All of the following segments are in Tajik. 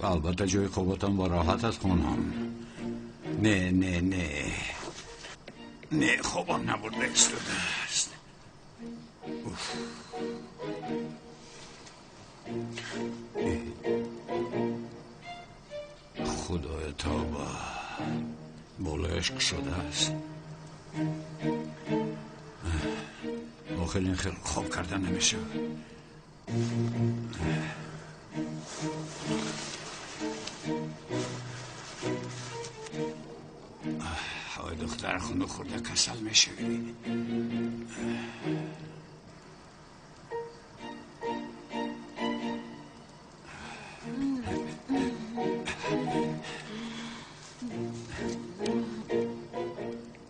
Албатта ҷои хобатон ба роҳат аст хонум. Не, не, не. Не, хобам набурда истодааст. Уф. Худоя тавба. Болояш кушодааст. Охир ин хел хоб карда намешавад. Ой духтар, хунук хӯрда касал мешавӣ.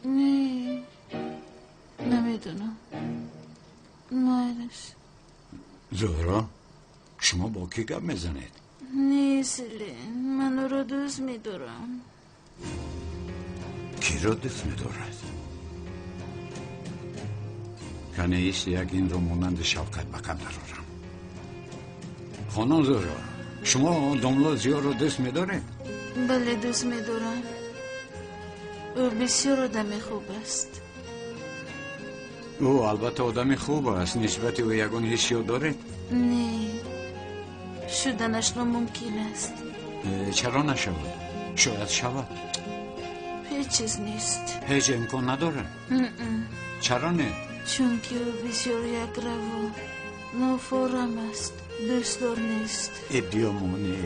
Не, намедонам. Майлаш. Зуҳро, шумо бо кӣ гап мезанед? Не, Селин, ман ӯро дӯст медорам. Киро дӯст медорад? Кане ист як инро монанди Шавкат ба кам дарорам. Хонум Зуҳро, шумо домло Зиёрро дӯст медоред? Бале, дӯст медорам. Ӯ бисёр одами хуб аст. Ӯ албатта одами хуб аст. Нисбати ӯ ягон ҳиссиёт доред? Не, шуданаш номумкин аст. Чаро нашавад? Шояд шавад. Ҳеҷ чиз нест. Ҳеҷ имкон надорад? Чаро не? Чунки ӯ бисёр якраву нофорам аст, дӯстдор нест. Э, биёмоне.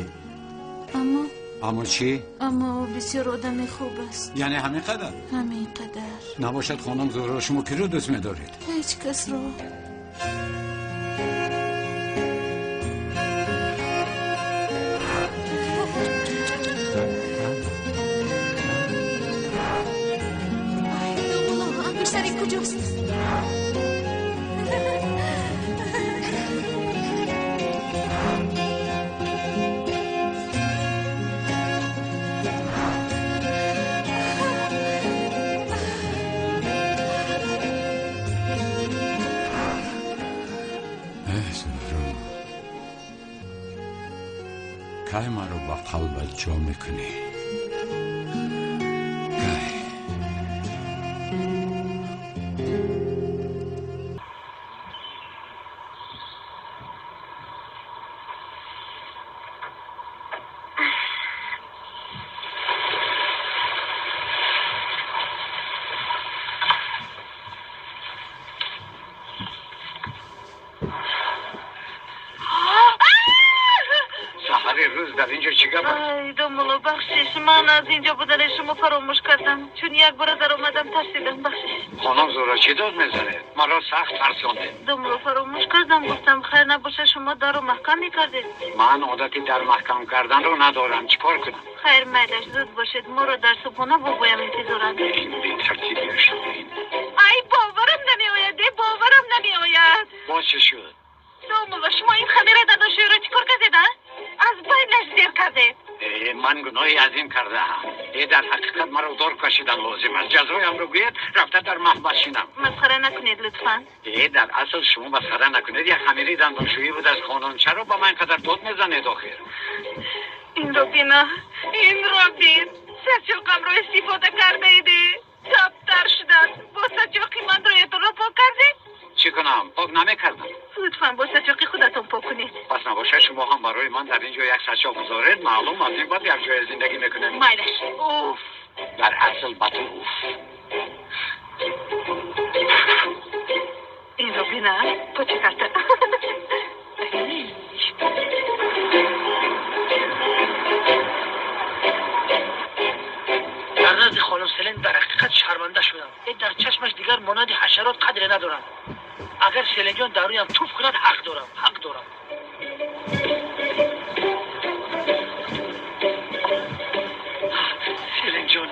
Аммо? Аммо чӣ? Аммо ӯ бисёр одами хуб аст. Яъне ҳамин қадар? Ҳамин қадар. Набошад хонум Зуҳро, шумо киро дӯст медоред? Ҳеҷ касро. Ангуштари куҷост? Зуҳро, кай маро ба қалбат ҷо мекунӣ? Кай? Рӯз дар инҷо чӣ гап аст? Ай, домулло, бахшиш, ман аз инҷо будани шумо фаромӯш кардам. Чун як бора даромадам, тарсидам, бахшиш. Хонум Зуҳро, чӣ дод мезанед? Маро сахт тарсондед. Домулло, фаромӯш кардам, гуфтам хайр набошад, шумо дарро маҳкам мекардед. Ман одати дар маҳкам карданро надорам. Чӣ кор кунам? Хайр, майлаш, зуд бошед, моро дар субҳона бобоям интизоранд. Ин бетартибиаш бин. Ай, боварам намеояд, е, боварам намеояд. Боз чӣ шуд? Домулло, шумо ин хамира дандоншӯиро чӣ кор кардед, а? Аз байнаш зер кардед. Ман гуноҳи азим кардаам. Дар ҳақиқат маро дор кашидан лозим аст. Ҷазоямро гӯед, рафта дар маҳбас шинам. Масхара накунед, лутфан. Дар асл шумо масхара накунед. Як хамири дандоншӯӣ буд аз хонум. Чаро ба ман қадар дод мезанед охир? Инро бина, инро бин. Сачоқамро истифода кардаед. Таптар шудааст. Бо сачоқи ман рӯятонро пок кардед? Чӣ кунам? Пок намекардам. Лутфан бо сачоқи худатон пок кунед. Пас набошад шумо ҳам барои ман дар ин ҷо як сачоқ гузоред. Маълум аз ин баъд як ҷоя зиндагӣ мекунем. Майлаш. Уф. Дар асл ба ту уф. Инро бина, поча карда. Дар назди хонум Селин дар ҳақиқат шарманда шудам. Дар чашмаш дигар монанди ҳашарот қадре надорам. Агар Селинҷон дар рӯям туф кунад, ҳақ дорам, ҳақ дорам. Селинҷон,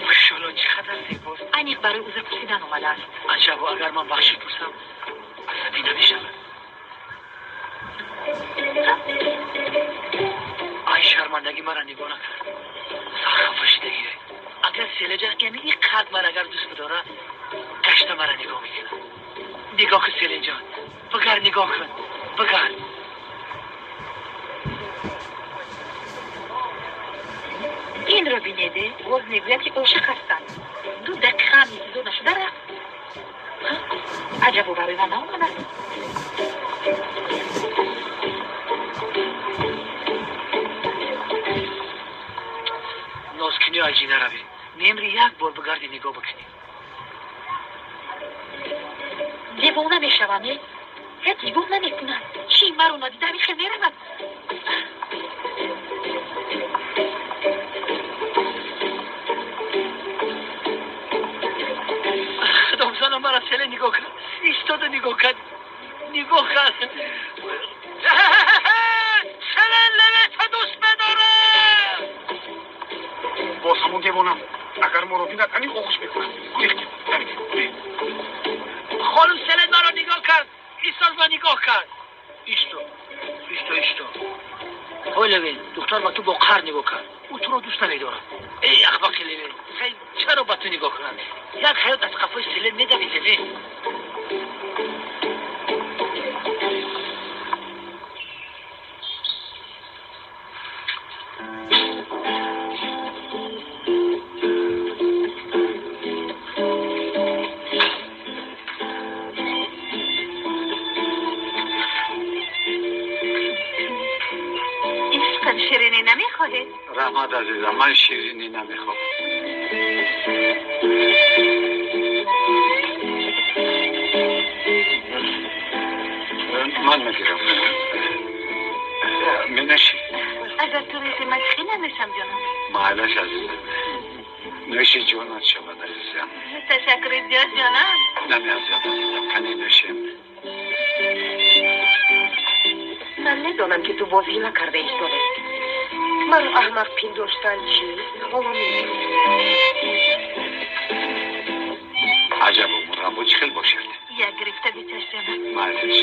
машолло, чӣ қадар зебост. Аниқ барои узр пурсидан омадааст. Аҷабо, агар ман бахшиш пурсам, асабӣ намешавад. Ай, шармандагӣ маро нигоҳ накард. Сахт хафа шудагӣ. Агар Селинҷон яъне ин қад ман агар дӯст бидорад, гашта маро нигоҳ мекунад. Нигоҳ кун, Селинҷон, бигар, нигоҳ кун, бигар. Неде, боз мегӯяд ки ошиқ ҳастам. 2 дақиқа ҳам интизор нашуда рафт. Аҷабо барои ман наомадааст. Нозкунӣ аҷи наравӣ. Мемри як бор бигарди нигоҳ бикунӣ. Девона мешавам, е? Ҳеҷ нигоҳ намекунад. Чӣ маро надида ҳамин хел меравад? Худомзана мара селе нигоҳ кард. Истода нигоҳ кард. Нигоҳ кард. Селе левета дӯст медорам. Боз ҳамон девонам. Агар моро бинад, аниқ оғӯш мекунад. Гурехтем. Давидем. Хонум селе маро нигоҳ кард. Истод ва нигоҳ кард. Исто. Исто, исто. Ҳой Левин, духтар ба ту бо қаҳр нигоҳ кард. Ӯ туро дӯст намедорад. Эй ахмақи Левин, сай чаро ба ту нигоҳ кунад? Як ҳаёт аз қафои Селен медавӣ, Левин. Ишқам, ширинӣ намехоҳед? Раҳмат азизам, ман ширинӣ намехоҳам. Ман мегирам. Менашӣ? Агар ту резӣ ман чӣ нанӯшам, ҷонам? Майлаш азизам. Нӯши ҷонат шавад азизам. Ташаккури зиёд ҷонам. Намеарзад азизам, кани нӯшем. Ман медонам ки ту боз ҳила карда истодаӣ. Маро аҳмақ пиндоштан чӣ? Ҳоло мебинӣ. Аҷабо, мураббо чӣ хел бошад? Як гирифта бичаш ҷонам. Майлаш.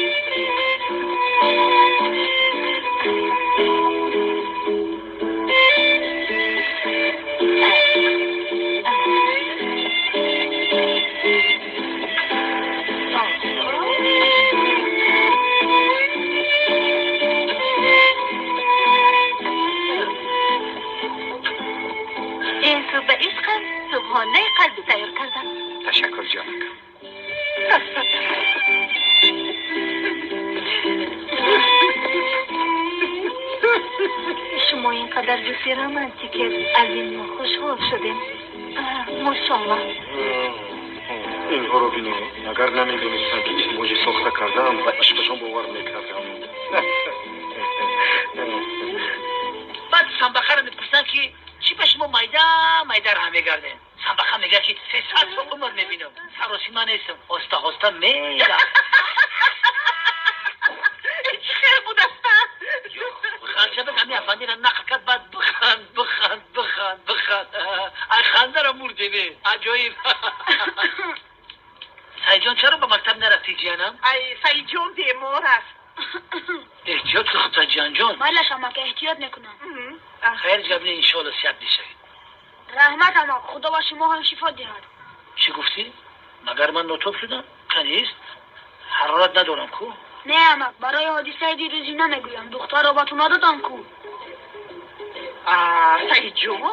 Ин субҳ ба ишқам субҳонаи қалбӣ тайёр кардам. Ташаккур ҷонакам. Шумо ин қадар ҷуфти романтикед, аз ин мо хушҳол шудем. Мошаллоҳ. Инҳоро бино, агар намедонистам ки исмоҷи сохта кардаам, ба ишқашон бовар мекардам. Баъд самбахаро мепурсанд ки чӣ ба шумо майда майда раҳ мегардем? Самбаха мегӯяд ки 300 сол умр мебинам. Саросима нестам. Оста оста мерам. Чӣ хел будааст? Ханчабак ҳамин афандиро нақл кард, баъд биханд, биханд, биханд, биханд. Ай хандаро мурдем, аҷоиб. Саидҷон чаро ба мактаб нарафтӣ, ҷиянам? Ай, Саидҷон бемор аст. Эҳтиёт кун худта, ҷиянҷон. Майлаш амак, эҳтиёт мекунам. Хайр гап не, иншоалло сиҳат мешавӣ. Раҳмат амак, худо ба шумо ҳам шифо диҳад. Чӣ гуфтӣ? Магар ман нотоб шудам? Канист? Ҳарорат надорам ку? Не амак, барои ҳодисаи дирӯзӣ намегӯям. Духтарро ба ту надодам ку. Саидҷон?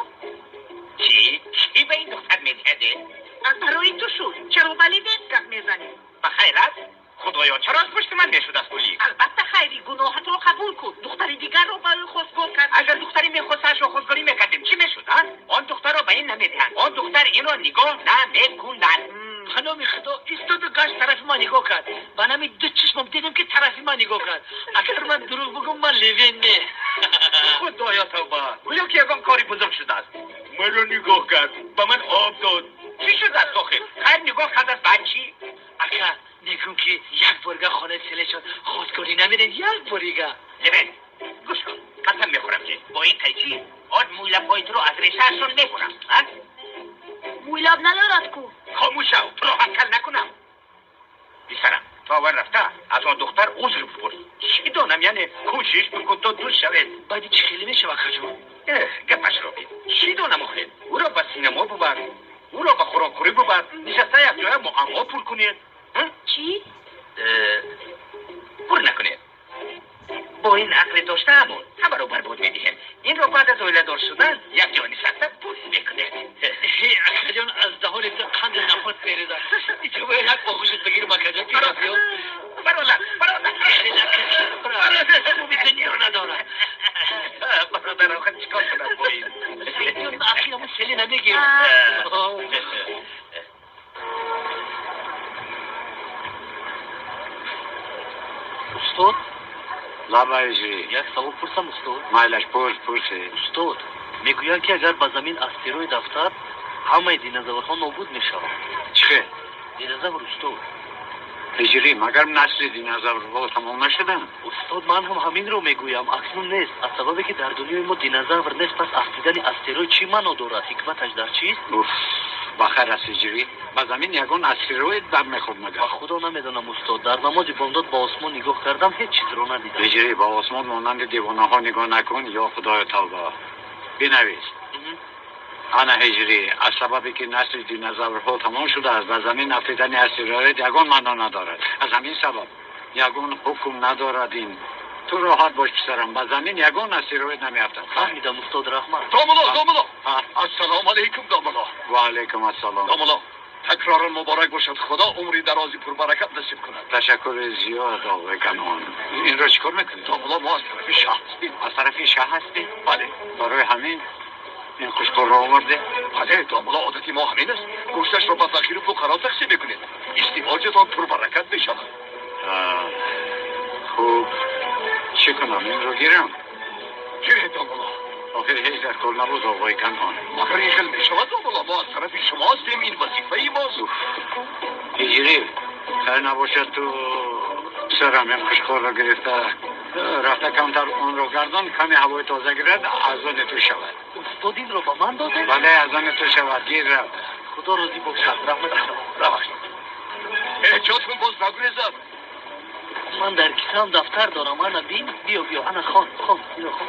Чӣ? Чӣ ба ин духтар медиҳад? Аз барои ту шуд. Чаро ба Левин гап мезанӣ? Ба хайрат? Худоё, чаро аз пушти ман мешудаст гулӣ? Албатта хайри, гуноҳатро қабул кун. Духтари дигарро ба ӯ хостгор кардӣ. Агар духтаре мехостаашро хостгорӣ мекардем, чӣ мешуд, а? Он духтарро ба ин намедиҳанд. Он духтар инро нигоҳ намекунад. Ба номи Худо истоду гашт тарафи ман нигоҳ кард. Ба нами ду чишмам дидам ки тарафи ман нигоҳ кард. Агар ман дурӯғ бигӯм, ман Левин не. Худоё тавба, гӯё ки ягон кори бузург шудааст. Маро нигоҳ кард, ба ман об дод. Чӣ шудааст охир? Хайр нигоҳ кардааст, баъд чӣ? Ака, мегӯм ки як борига хонаи селешон хостгорӣ намерем, як борига. Левин, гӯш кун, қасам мехӯрам ки бо ин қайчӣ он мӯйлабҳои туро аз решаашон мебурам. А? Мӯйлаб надорад ку? Хомӯш шав, туро ҳам кал накунам. Писарам, то аввал рафта аз он духтар узр бипурс. Чӣ донам, яъне кӯшиш бикун то дӯст шавед. Баъди чӣ хеле мешава, акаҷон? Гапашро бин. Чӣ донам охир? Ӯро ба синемо бубар, ӯро ба хӯрокхӯрӣ бубар, нишаста якҷоя муаммо пур кунед. Чӣ? Пур накунед. Бо ин ақли доштаамон ҳамаро барбод медиҳем. Инро баъд аз оиладор шудан якҷо нишаста пул мекунем. Акаҷон, аз даҳони ту қанди нафрат мерезад. Инҷо бояд як оғӯшат бигирам, акаҷон. Бародар, бародар, хуби дунё надорад. Бародар, охир чӣ кор кунам бо ин? Ахирам сели намегирам. Устод? Лаба Ҳиҷрӣ. Як савол пурсам, устод? Майлаш, пурс, пурсе. Устод, мегӯянд ки агар ба замин астероид афтад, ҳамаи динозаврҳо нобуд мешаванд. Чӣ хел? Динозавр, устод. Ҳиҷрӣ, магар насли динозаврҳо тамом нашуданд? Устод, ман ҳам ҳаминро мегӯям. Акнун нест. Аз сабабе ки дар дунёи мо динозавр нест, пас афтидани астероид чӣ маъно дорад? Ҳикматаш дар чист? Уф, ба хайр аст, Ҳиҷрӣ. Ба замин ягон астероид бармехӯрд магар? Ба худо намедонам, устод. Дар намози бомдод ба осмон нигоҳ кардам, ҳеҷ чизро надидам. Ҳиҷрӣ, ба осмон монанди девонаҳо нигоҳ накун, ё худоё тавба. Бинавис. Ана Ҳиҷрӣ, аз сабабе ки насли динозаврҳо тамом шудааст, ба замин афтидани астероид ягон маъно надорад. Аз ҳамин сабаб ягон ҳукм надорад ин. Ту роҳат бош, писарам, ба замин ягон астероид намеафтад. Фаҳмидам, устод, раҳмат. Домулло, домулло. Ассалому алайкум, домулло. Ва алайкум ассалом. Домулло, такроран муборак бошад. Худо умри дарози пурбаракат насиб кунад. Ташаккури зиёд, оғои Канон. Инро чӣ кор мекунед? Домулло, мо аз тарафи шаҳ ҳастем. Аз тарафи шаҳ ҳастем? Бале. Барои ҳамин ин қушқорро оварде? Бале, домулло, одати мо ҳамин аст. Гӯшташро ба фақиру фуқаро тақсим мекунед. Издивоҷатон пурбаракат мешавад. Хуб, чӣ кунам? Инро гирам? Гиред, домулло. Охир ҳеҷ дар кор набуд, оғои Канон. Магар ин хел мешавад, домулло? Мо аз тарафи шумо ҳастем, ин вазифаи мост. Ҳиҷрӣ, хайр набошад, ту писарам ин қушқорро гирифта рафта камтар онро гардон, каме ҳавои тоза гирад, аз они ту шавад. Устод, инро ба ман додед? Бале, аз они ту шавад. Гир, рафт. Худо розӣ бошад. Раҳмат. Раваш. Эҳтиёт кун, боз нагурезад. Ман дар кисаам дафтар дорам. Ана бин, биё, биё, ана хон, хон, инро хон.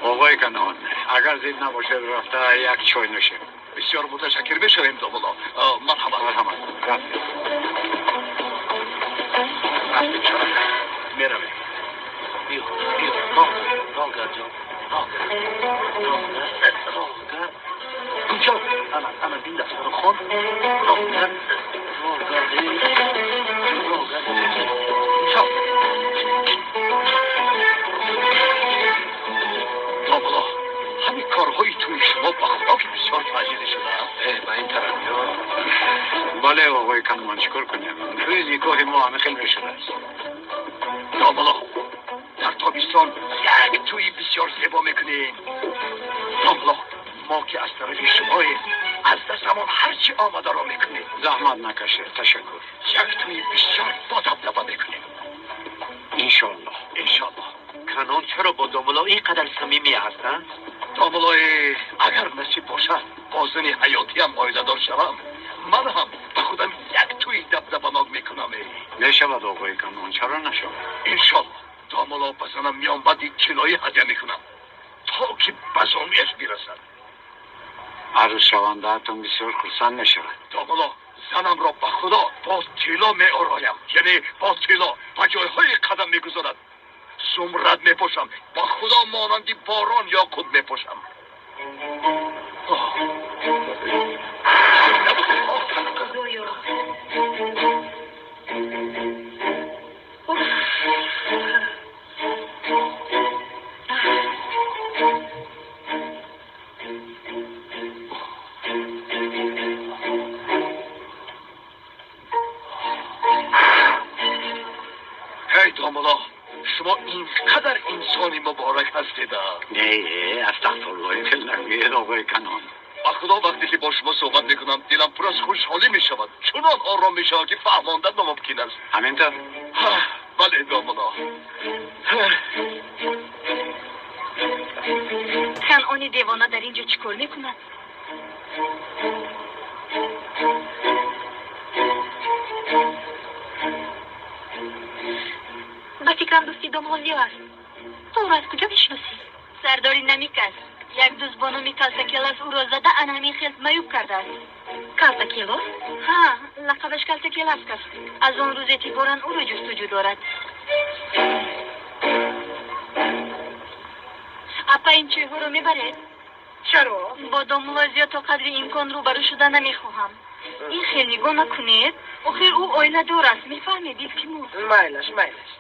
Оғои Канон, агар зид набошад, рафта як чой нӯшем. Бисёр муташаккир мешавем, домулло. Марҳамат. Марҳамат. Рафтем. Рафтем, шавад. Меравем. Биё, биё, роҳ, роҳ гард, ҷон. Роҳ гард. Роҳ гард, роҳ гард. Куҷо? Ана, ана бин, дафтарро хон. Роҳ гард, роҳ гард, роҳ гард. Чоп. Домулло, ҳамин корҳои тӯи шумо ба худо ки бисёр таъҷилӣ шудааст. Ба ин тараф ё? Бале, оғои Канон, чӣ кор кунем? Тӯи никоҳи мо ҳамин хел мешудааст. Домулло, дар тобистон як тӯи бисёр зебо мекунем. Домулло, мо ки аз тарафи шумоем, аз дастамон ҳарчи омадаро мекунем. Заҳмат накашед, ташаккур. Як тӯи бисёр бодабдаба мекунем. Иншоаллоҳ. Иншоаллоҳ. Канон чаро бо домулло ин қадар самимӣ ҳастанд? Домуллои, агар насиб бошад, бо зани ҳаётиам оиладор шавам, ман ҳам ба худам як тӯи дабдабанок мекунам. Мешавад, оғои Канон, чаро нашавад? Иншоаллоҳ. Домулло, ба занам миёнбанди тиллоӣ ҳадя мекунам, то ки ба зонуяш бирасад. Арӯсшавандаатон бисёр хурсанд мешавад. Домулло, занамро ба худо бо тилло меороям, яъне бо тилло ба ҷойҳое қадам мегузорад. Зумрад мепошам, ба худо монанди борон ёқут мепошам. Худоё. Ҳей, домулло, шумо ин қадар инсони муборак ҳастед. Не, астағфируллоҳ, ин хел нагӯед, оғои Канон. Ба худо вақте ки бо шумо суҳбат мекунам, дилам пур аз хушҳолӣ мешавад. Чунон ором мешавад ки фаҳмондан номумкин аст. Ҳамин тавр? Бале, домулло. Канони девона дар ин ҷо чӣ кор мекунад? Ба фикрам дӯсти домулло Зиё аст. Ту ӯро аз куҷо мешиносӣ? Сардори намик аст. Як дӯст бо номи Калтакелас ӯро зада ана ҳамин хел маъюб кардааст. Калтакелос? Ҳа, лақабаш Калтакеласк аст. Аз он рӯз эътиборан ӯро ҷустуҷӯ дорад. Апа, ин чойҳоро мебаред? Чаро? Бо домулло Зиё то қадри имкон рӯбарӯ шуда намехоҳам. Ин хел нигоҳ накунед. Охир ӯ оиладор аст, мефаҳмед, илтимос. Майлаш, майлаш.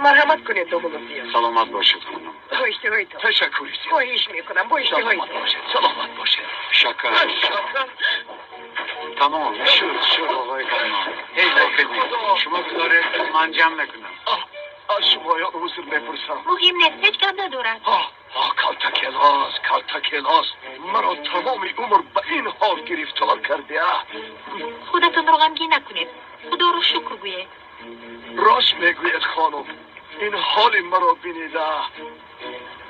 Марҳамат кунед, домулло Зиё. Саломат бошед, хонум. Бо иштиҳоитон. Ташаккури зиёд. Хоҳиш мекунам, бо Саломат иштиҳоитон. бошед, саломат бошед. Шакар. Шакар. Тамом шуд, шуд, оғои канон. Ҳеҷ боке нест. Шумо гузоред, ман ҷамъ мекунам. Аз шумоён узр мепурсам. Муҳим нест, ҳеҷ гап надорад. Калтакелос, калтакелос, маро тамоми умр ба ин ҳол гирифтор кардия. Худатонро ғамгин накунед. Худоро шукр гӯед. Рост мегӯед, хонум. Ин ҳоли маро бинида.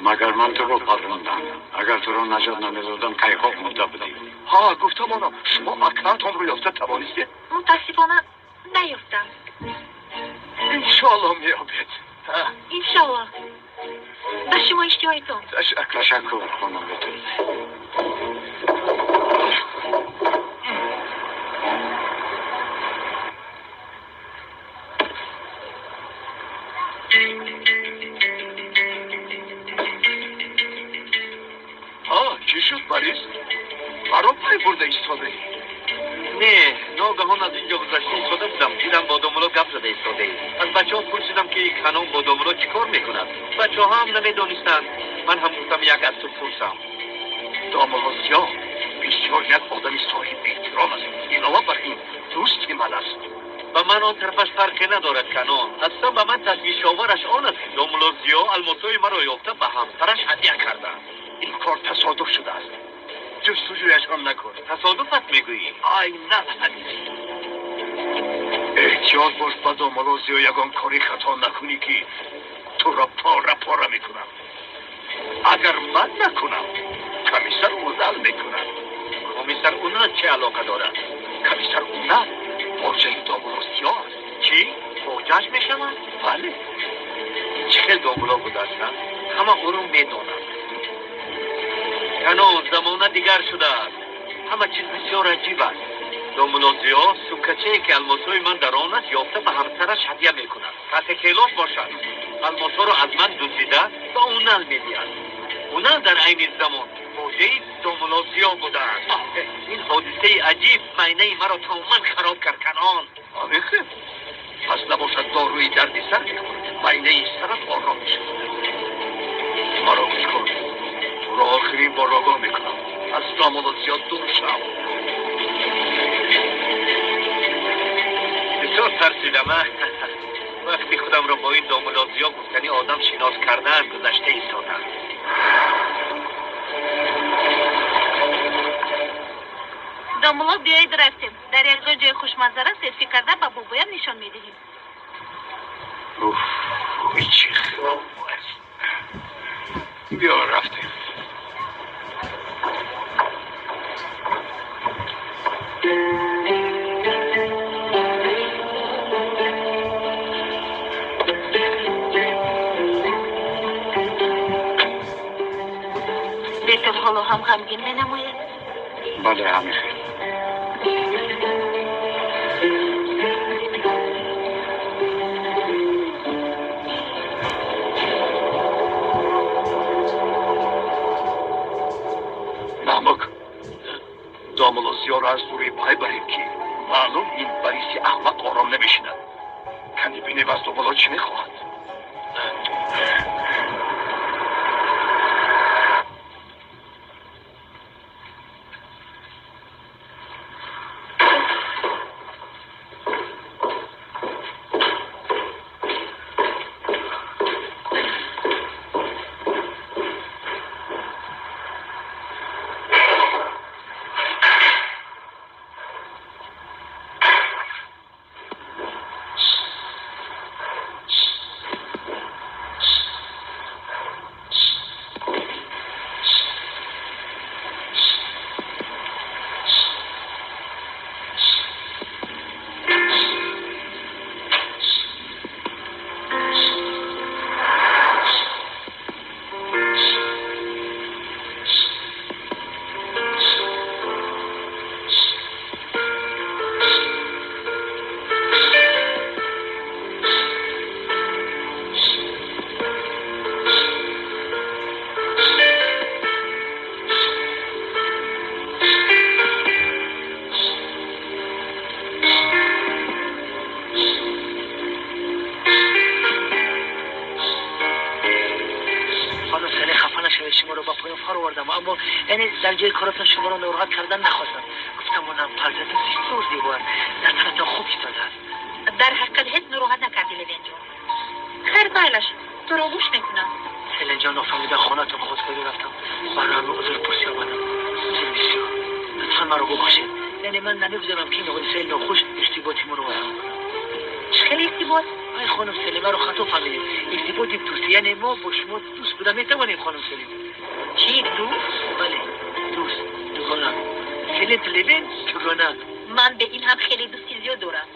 Магар ман туро паррондам? Агар туро наҷот намедодам, кайҳо мурда будӣ. Ҳа, гуфтамонам, шумо акаатонро ёфта тавонистед? Мутаассифона, наёфтам. Иншоалло меёбед. Иншоалло. Ба шумо иштиҳоитон. Ташаккур. Ташаккур, хонум Бетул. Ҳа, чӣ шуд, Борис? Маро пай бурда истодаӣ? Не, ногаҳон аз ин ҷо гузашта истода будам, дидам бо домулло гап зада истодаед. Аз бачаҳо пурсидам, ки канон бо домулло чӣ кор мекунад. Бачаҳо ҳам намедонистанд. Ман ҳам гуфтам як аз ту пурсам. Домулло Зиё бисёр як одами соҳиби эҳтиром аст. Илова бар ин, дӯсти ман аст. Ба ман он тарафаш фарқе надорад, канон. Аслан ба ман ташвишовараш он аст, ки домулло Зиё алмосҳои маро ёфта ба ҳамсараш ҳадя кардааст. Ин кор тасодуф шудааст. Ҷустуҷӯяшон накун. Тасодуф аст, мегӯӣ? Айнан ҳамин. Эҳтиёт бош, ба домулло Зиё ягон кори хато накунӣ, ки туро пора пора мекунам. Агар ман накунам, комиссар Унал мекунад. Комиссар Унал чӣ алоқа дорад? Комиссар Унал хоҷаи домулло Зиё аст. Чӣ? Хоҷааш мешавад? Бале. Ин чӣ хел домулло будааст, ҳама ӯро медонанд. Канон, замона дигар шудааст. Ҳама чиз бисёр аҷиб аст. Домулло Зиё сумкачае, ки алмосҳои ман дар он аст, ёфта ба ҳамсараш ҳадя мекунад. Калтакелос бошад, алмосҳоро аз ман дуздида ба Унал медиҳад. Унал дар айни замон хоҷаи домулло Зиё будааст. Ин ҳодисаи аҷиб майнаи маро тамоман хароб кард, канон. Омехел, пас набошад доруи дарди сар бихӯр, майнаи сарат ором мешавад. Маро гӯш кун. Туро охирин бор огоҳ мекунам. Аз домулло Зиё дур шав. Бисёр тарсидам. Вақти худамро бо ин домулло Зиё гуфтани одам шинос кардан гузашта истодам. Домулло, биёед рафтем. Дар як ҷои хушманзара селфи карда ба бобоям нишон медиҳем. Уф, чӣ хоб аст. Биё рафтем. Бетул ҳоло ҳам ғамгин менамояд? Бале, ҳамин хел. Намук, домулло Зиёро аз дури пай барем, ки маълум ин Бориси аҳмақ ором намешинад. Кани бинем аз домулло чӣ мехоҳад. кардам, аммо яъне дар ҷои коратон шуморо нороҳат кардан нахостам. Гуфтам онам палтатон бисёр зебо аст, дар танатон хуб истодааст. Дар ҳақиқат ҳеҷ нороҳат накардӣ, Левенҷон. Хайр, майлаш, туро гӯш мекунам. Селенҷон, нофаҳмида хонатон хостгорӣ рафтам. Барои ҳамин узрпурсӣ омадам. Узр бисёр. Лутфан маро бубахшед. Яъне ман намегузорам, ки ин ҳодисаи нохуш иртиботи моро вайрон кунад. Чӣ хеле иртибот? Ай хонум Селим, маро хато фаҳмидед. Иртиботи дӯстӣ, яъне мо бо шумо дӯст буда метавонем, хонум Селим. Чӣ, дӯст? Бале, дӯст, дугона. Селин Левен, дугона. Ман бе ин ҳам хеле дӯсти зиёд дорам.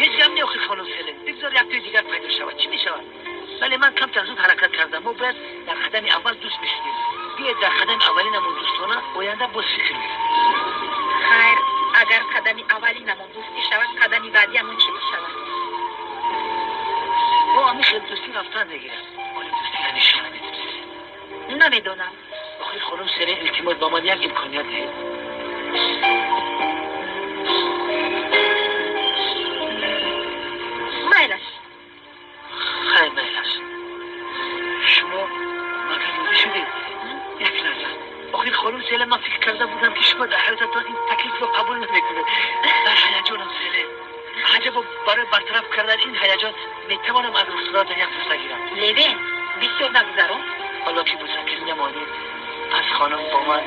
Ҳеҷ гап не, охир хонум Селин. Бигзор як тӯи дигар пайдо шавад. Чӣ мешавад? Бале, ман камтар зуд ҳаракат кардам. Мо бояд дар қадами аввал дӯст мешудем. Биёед дар қадами аввалинамон дӯстона, оянда боз фикр мекунем. Хайр, агар қадами аввалинамон дӯстӣ шавад, қадами баъдиамон чӣ мешавад? Мо ҳамин хел дӯстӣ рафтан мегирад. Оли дӯстиро нишон намедиҳем. Намедонам. Охир хонум Селин, илтимос, ба ман як имконият диҳед. Майлаш. Хайр, майлаш. Шумо магар розӣ шудед? Як лаҳза. Охир хонум Селин, ман фикр карда будам, ки шумо дар ҳаётатон ин таклифро қабул намекунед. Дар ҳаяҷонам, Селин. Аҷабо, барои бартараф кардан ин ҳаяҷон метавонам аз рухсоратон як бӯса гирам. Левен, бисёр нагузарон. Ҳоло ки бӯсагирӣ намонед, пас хонум бо ман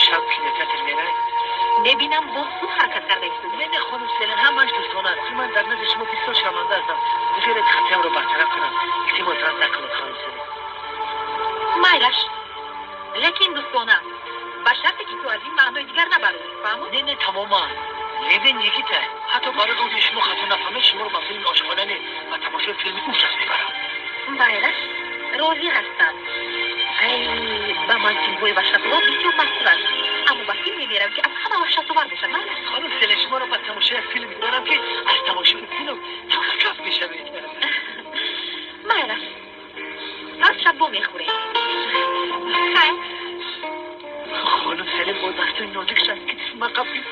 шаб кинотеатр меравед? Мебинам, боз зуд ҳаракат карда истоди. Не, не, хонум Селин, ҳамааш дӯстона аст. Ман дар назди шумо бисёр шарманда ҳастам. Бигзоред хатиамро бартараф кунам. Илтимос, рад накунед, хонум Селин. Майлаш, лекин дӯстона, ба шарте ки ту аз ин маънои дигар набарӯӣ, фаҳмод? Не, не, тамоман. Левен йигита. Ҳатто барои он ки шумо хато нафаҳмед, шуморо ба филми ошиқона не, ба тамошои филми ужас мебарам. Майлаш, розӣ ҳастам. Ай, ба ман филмҳои ваҳшатовар бисёр маъқул аст, аммо ба филме меравам, ки аз ҳама ваҳшатовар бошад. Майлаш. Хонум Селин, шуморо ба тамошои як филм мебарам, ки аз тамошои филм талхакаф мешавед. Майлаш, пас шаб бо мехӯрем. Хайр. Хонум Селин бо дастои нозикш аз китфи ман қапид.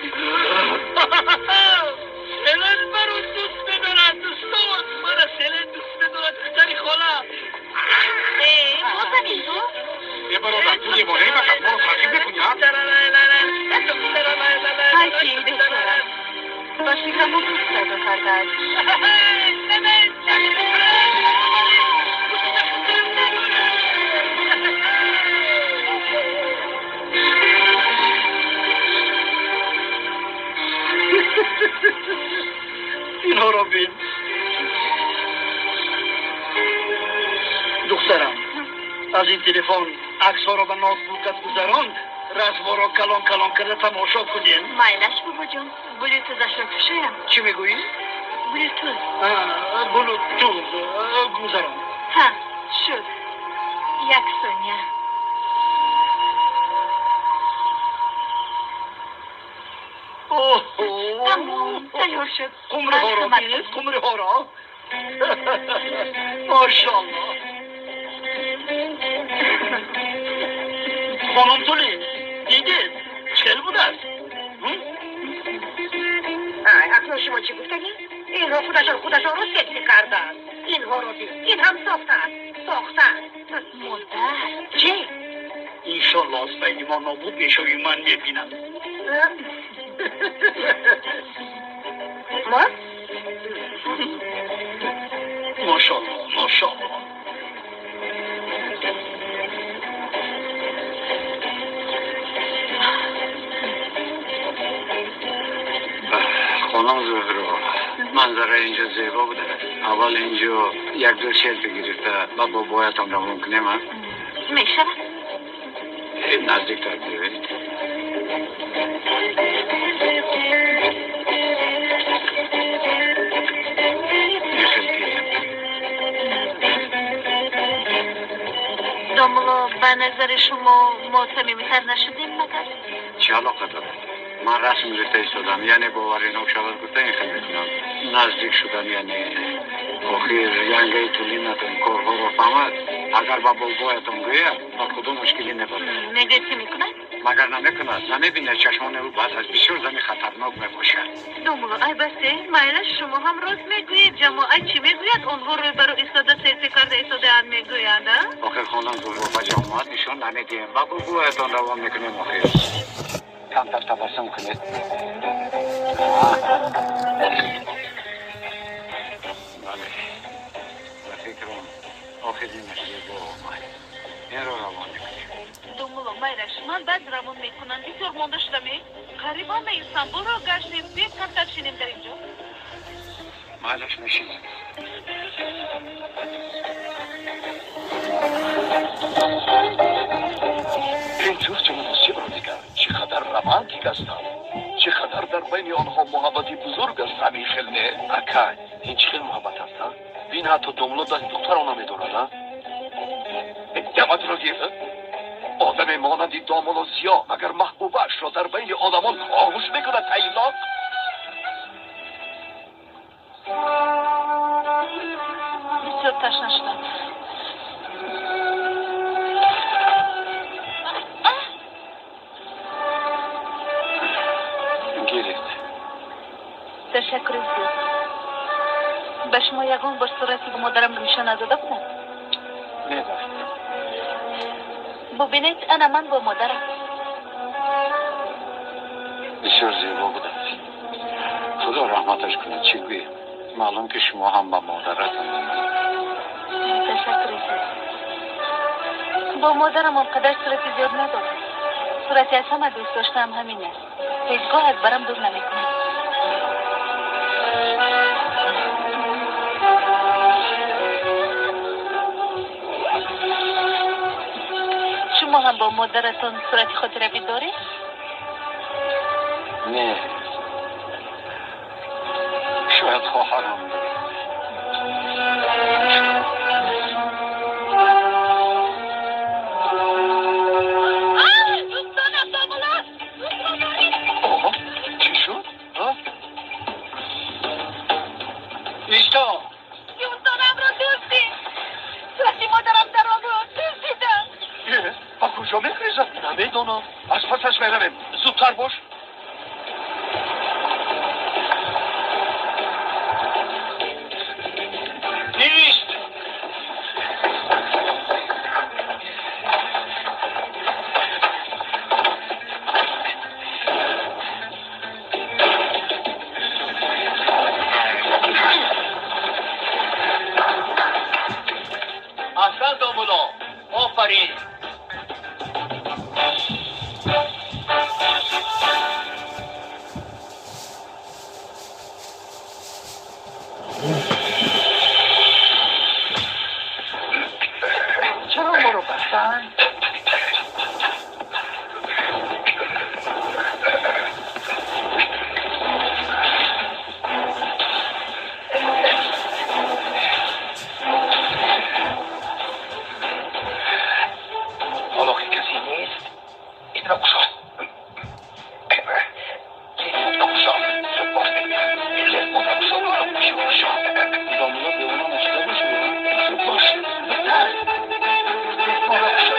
Селин маро дӯст медорад, дӯстон. Мара Селин дӯст медорад, духтари хола. Э, бозам ин ту? Е, бародар, ту девонаи, магар моро таъқиб мекунӣ, ҳа? Ай, ки бечора. Ба фикрам ӯ дӯст пайдо кардааст. Инҳоро бин. Духтарам, аз ин телефон аксҳоро ба ноутбукат гузарон, расмҳоро калон калон карда тамошо кунем. Майлаш, бобоҷон, блютузашро кушоям. Чӣ мегӯӣ? Блютуз. Блютуз гузарон. Ҳа, шуд. Як сония. Тамом, тайёр шуд. Қумриҳоро бинед, қумриҳоро. Мошаллоҳ. Хонум Тулин, дидед, чел будааст. Ай, акнун шумо чӣ гуфтагӣ? Инҳо худашон худашонро секси карданд. Инҳоро бин, ин ҳам сохта аст, сохта. Модар. Чӣ? Иншоллоҳ, аз байни мо нобуд мешавӣ, ман мебинам. Ма? Мошаллоҳ, мошаллоҳ. Хонум Зуҳро, манзара инҷо зебо будааст. Аввал инҷо як ду селфи гирифта ба бобоятон равон кунем, а? Мешавад. Наздиктар биёед. Мехел гирем. Домулло, ба назари шумо мо самимитар нашудем магар? Чӣ алоқа дорад? Ман расм гирифта истодам, яъне боваринок шавад гуфта ин хел мекунам. Наздик шудан, яъне охир янгаи тулинатон корҳоро фаҳмад, агар ба бобоятон гӯяд, ба худо мушкилӣ небарад. Мегӯяд, чӣ мекунад? Магар намекунад, намебинад чашмони ӯ баъд аз бисёр зани хатарнок мебошад. Домулло, ай басе, майлаш шумо ҳам рост мегӯед. Ҷамоа чӣ мегӯяд? Онҳо рӯбарӯ истода селфи карда истодаанд мегӯянд, а? Охир хонум зулфо ба ҷамоат нишон намедиҳем. Ба гугӯятон равон мекунем охир. Камтар табассум кунед. Бале, ба фикрам охиринаш зебо омад. Инро равон мекунем. Домулло, майлаш, ман баъд равон мекунам. Бисёр монда шудам. Қариб ҳама Истанбулро гаштем. Бед камтар шинем дар инҷо. Майлаш, мешинем. Ин дӯсти муносибро дигар чӣ қадар романтик ҳастанд, чӣ қадар дар байни онҳо муҳаббати бузург аст. Ҳамин хел не? Ака, ин чӣ хел муҳаббат аст, а? Бин, ҳатто домулло дасти духтаро намедорад, а? Даматро гир. Одаме монанди домулло Зиё магар маҳбубаашро дар байни одамон оғӯш мекунад, тайлоқ? Бисёр ташна шудам. Гиред. Ташаккури зиёд. Ба шумо ягон бор сурати модарам нишон надода будам? Медод. Бубинед, ана ман бо модарам. Бисёр зебо будааст. Худо раҳматаш кунад. Чӣ гӯем? Маълум ки шумо ҳам ба модаратон. Ташаккури зиёд. Бо модарам он қадар сурати зиёд надорам. Сурати аз ҳама дӯст доштаам ҳамин аст. Ҳеҷ гоҳ аз барам дур намекунад. Шумо ҳам бо модаратон сурати хотиравӣ доред? Не. Шояд хоҳарам. Дӯстонам, домулло! Чӣ шуд? Исто! Дӯстонамро дуздид! Сурати модарам дар он буд, дуздидам! Ба куҷо мегрезад? Намедонам. Аз пасаш меравем. Зудтар бош. Нест! Аҳсан, домулло, офарин. Чаро моро бастанд? Ҳоло ки касе нест, инро кушо. Кушо. Зуд бош. Лефонро кушо. Кушо. Домулло девона нашуда бошад? Зуд бош. Зудтар. Лефонро кушо.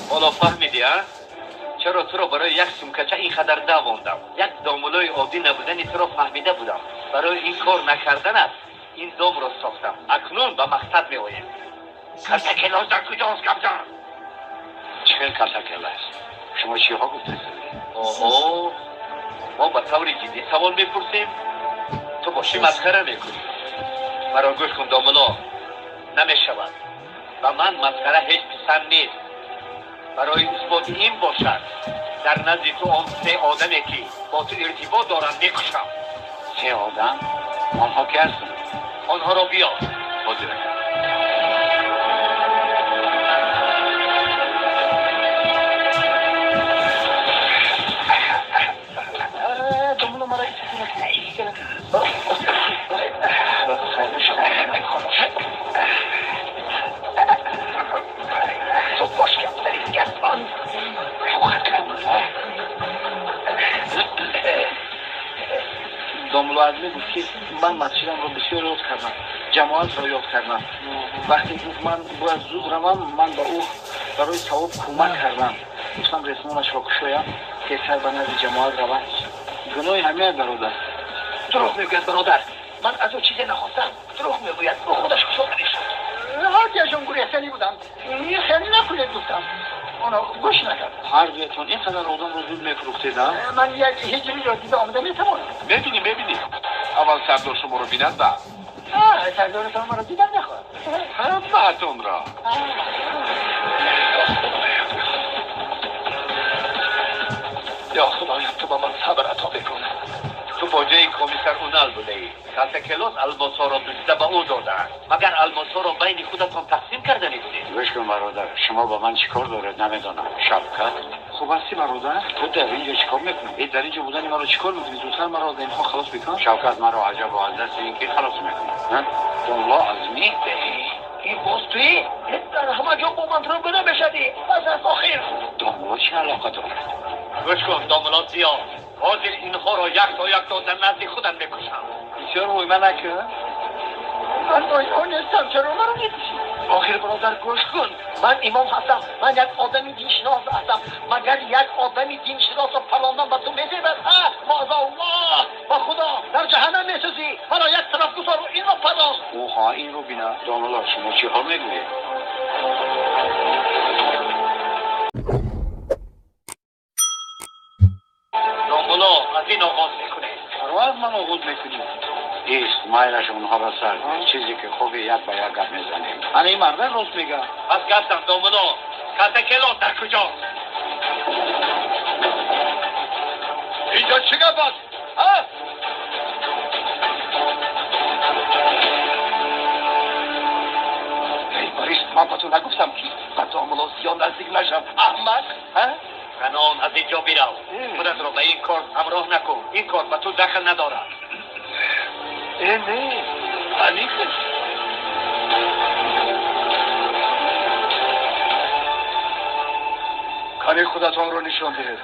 Ҳоло фаҳмидӣ, а? Чаро туро барои як сумкача ин қадар давондам? Як домуллои оддӣ набудани туро фаҳмида будам. Барои ин кор накарданат ин домро сохтам. Акнун ба мақсад меоем. Калтакелос дар куҷост, гапзан? Чӣ хел калтакелас? Шумо чиҳо гуфтед? Оҳо, мо ба таври ҷиддӣ савол мепурсем. Ту бошӣ масхара мекунӣ. Маро гӯш кун, домулло. Намешавад. Ба ман масхара ҳеҷ писанд нест. Барои исботи ин бошад, дар назди ту он се одаме ки бо ту иртибот доранд мекушам. Се одам? Онҳо ки ҳастанд? Онҳоро биёр. Ҳозир ака. Домулло, маро истифода накунед. Зуд бош, гап дар ин гапон. мегуфт ки ман масҷидамро бисёр ёд кардам, ҷамоатро ёд кардам. Вақте гуфт ман бояд зуд равам, ман ба ӯ барои савоб кӯмак кардам. Гуфтам ресмонашро кушоям, тезтар ба назди ҷамоат равад. Гуноҳи ҳамеат, бародар. Дурӯғ мегӯяд, бародар. Ман аз ӯ чизе нахостам. Дурӯғ мегӯяд, ӯ худаш кушода мешуд. Ҳардуяшон гурехтанӣ буданд. Хеле накунед гуфтам. Оно гӯш накард. Ҳардуятон ин қадар одамро зуд мефурӯхтед, а? Ман як ҳиҷриро дида омада метавонам. Мебинӣ, мебинӣ. Аввал сардор шуморо бинад, баъд. Сардоратон маро дидан мехоҳад. Ҳамаатонро. Ё Худоям, ту ба ман сабр ато бикун. Ту бо ҷои комиссар Унал будаӣ. Калтакелос алмосҳоро дуздида ба ӯ додааст. Магар алмосҳоро байни худатон тақсим карда мебудед? Гӯш кун, бародар, шумо ба ман чӣ кор доред, намедонам. Шавкат? Хуб ҳастӣ, бародар? Ту дар инҷо чӣ кор мекунӣ? Э, дар инҷо будани маро чӣ кор мекунӣ? Зудтар маро аз инҳо халос бикун. Шавкат, маро аҷабо аз дасти ин ки халос мекунад? Домло Азмӣ? Ин боз туӣ? Дар ҳама ҷо бо ман рӯбарӯ мешавӣ. Пас аз охир. Домло чӣ алоқа дорад? Гӯш кун, домло Зиё. Ҳозир инҳоро якто якто дар назди худам мекушам. Бисёр войма накун. Ман бо инҳо нестам, чаро маро мекушӣ? Охир, бародар, гӯш кун. Ман имом ҳастам. Ман як одами диншинос ҳастам. Магар як одами диншиносро парондан ба ту мезебад? Ҳа, маъзаллоҳ, ба Худо дар ҷаҳаннам месӯзӣ. Маро як тараф гузору инро парон. Ӯҳо, инро бина. Домло, шумо чиҳо мегӯед? Домло, аз ин оғоз мекунем. Чаро аз ман оғоз мекунӣ? Ист, майлаш онҳоро сар. Чизе ки хуби як ба як гап мезанем. Ана ин мардак рост мегӯяд. Пас гаптам, домло, Калтакелос дар куҷост? Инҷо чӣ гап аст? Ҳа? Эй, Борис, ман ба ту нагуфтам ки ба домло Зиё наздик нашав, аҳмақ? Ҳа? Канон, аз инҷо бирав. Худатро ба ин кор ҳамроҳ накун. Ин кор ба ту дахл надорад. Э, не, аниқ. Кани худатонро нишон диҳед.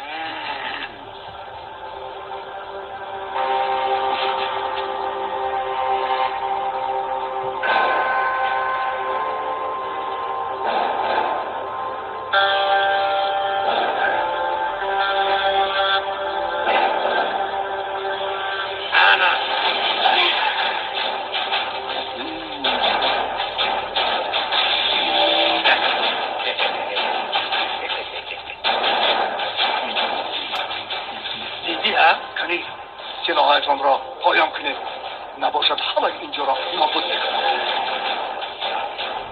Силоҳаятонро поён кунед. Набошад ҳама инҷоро нобуд мекунам.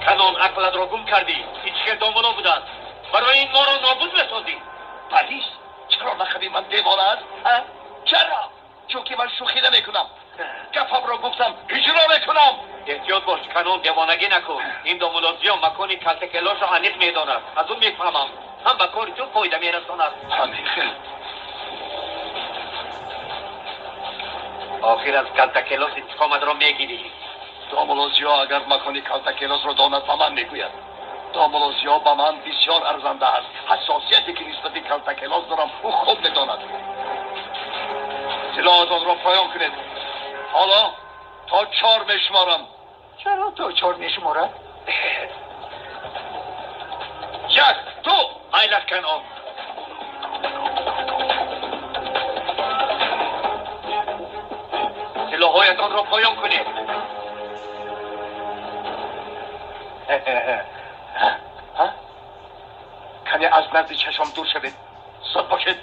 Канон, ақлатро гум кардӣ. Ин чӣ хел домло будааст? Барои ин моро нобуд месозӣ. Борис, чаро лақаби ман девона аст? Чаро? Чунки ман шӯхӣ намекунам. Гапамро гуфтам, иҷро мекунам. Эҳтиёт бош, Канон, девонагӣ накун. Ин домло Зиё макони Калтакелосро аниқ медонад. Аз ӯ мефаҳмам. Ҳам ба кори ту фоида мерасонад. Ҳамин хел. Охир аз Калтакелос интиқоматро мегирӣ. Домло Зиё агар макони Калтакелосро донад, ба ман мегӯяд. Домло Зиё ба ман бисёр арзанда аст. Ҳассосияте ки нисбати Калтакелос дорам, ӯ хуб медонад. Силоҳатонро поён кунед. Ҳоло то 4 мешуморам. Чаро то 4 мешуморад? 1, 2. Майлаш, Канон. Силоҳҳоятонро поён кунед. Кане аз назди чашмам дур шавед. Зуд бошед.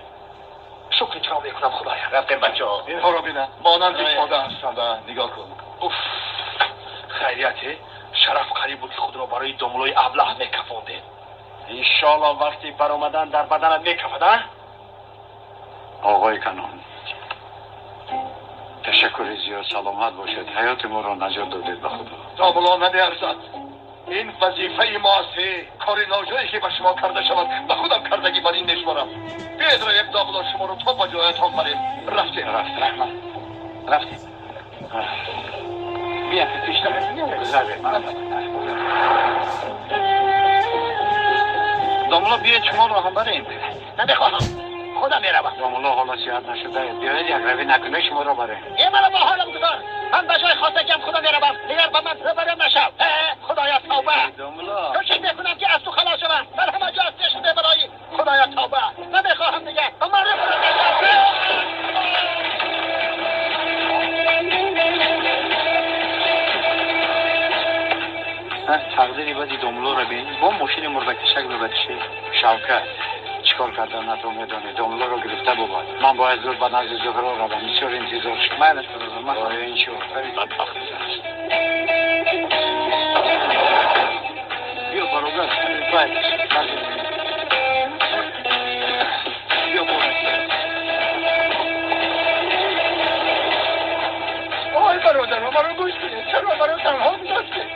Шукри туро мекунам, Худоя. Рафтем, бачаҳо. Инҳоро бина. Монанди пода ҳастанд. Нигоҳ кун. Уф, хайрияте, шараф қариб буд ки худро барои домлои аблаҳ мекафондед. Иншоалло вақти баромадан дар баданат мекафад, а? Оғои Канон, ташаккури зиёд, саломат бошед. Ҳаёти моро наҷот додед ба Худо. Домло намеарзад. Ин вазифаи мост. Кори ноҷое ки ба шумо карда шавад, ба худам кардагӣ бар ин мешуморам. Биёед равем, домло, шуморо то ба ҷоятон барем. Рафтем. Рафтем. Раҳмат. Рафтем. Бия, пештар. Гузарем. Домло, биёед шуморо ҳам барем. Намехоҳам. Худам меравам. Домулло ҳоло сиҳат нашуда. Биёед як равӣ накунед шуморо барем. Э маро бо ҳолам гузор. Ман ба ҷои хостагиам худам меравам. Дигар ба ман рӯбарӯ нашав. Худоё тавба. Домулло. Кӯшиш мекунам ки аз ту халос шавам. Дар ҳама ҷо аз пеш мебароӣ. Худоё тавба. Намехоҳам дигар. Ба ман рӯбарӯ нашав. Тақдири бади домуллоро бин. Бо мошини мурдакишак бибаришед. Шавкат, чӣ кор карданатро медонӣ? Домуллоро гирифта бубад. Ман бояд зуд ба назди Зуҳро равам. Бисёр интизор шуд. Майлаш бародар, ман ин чӣ бадбахт аст. Биё бародар, бай. Биё бародар. Ой бародар, маро гӯш кунед. Чаро маро танҳо гузоштед?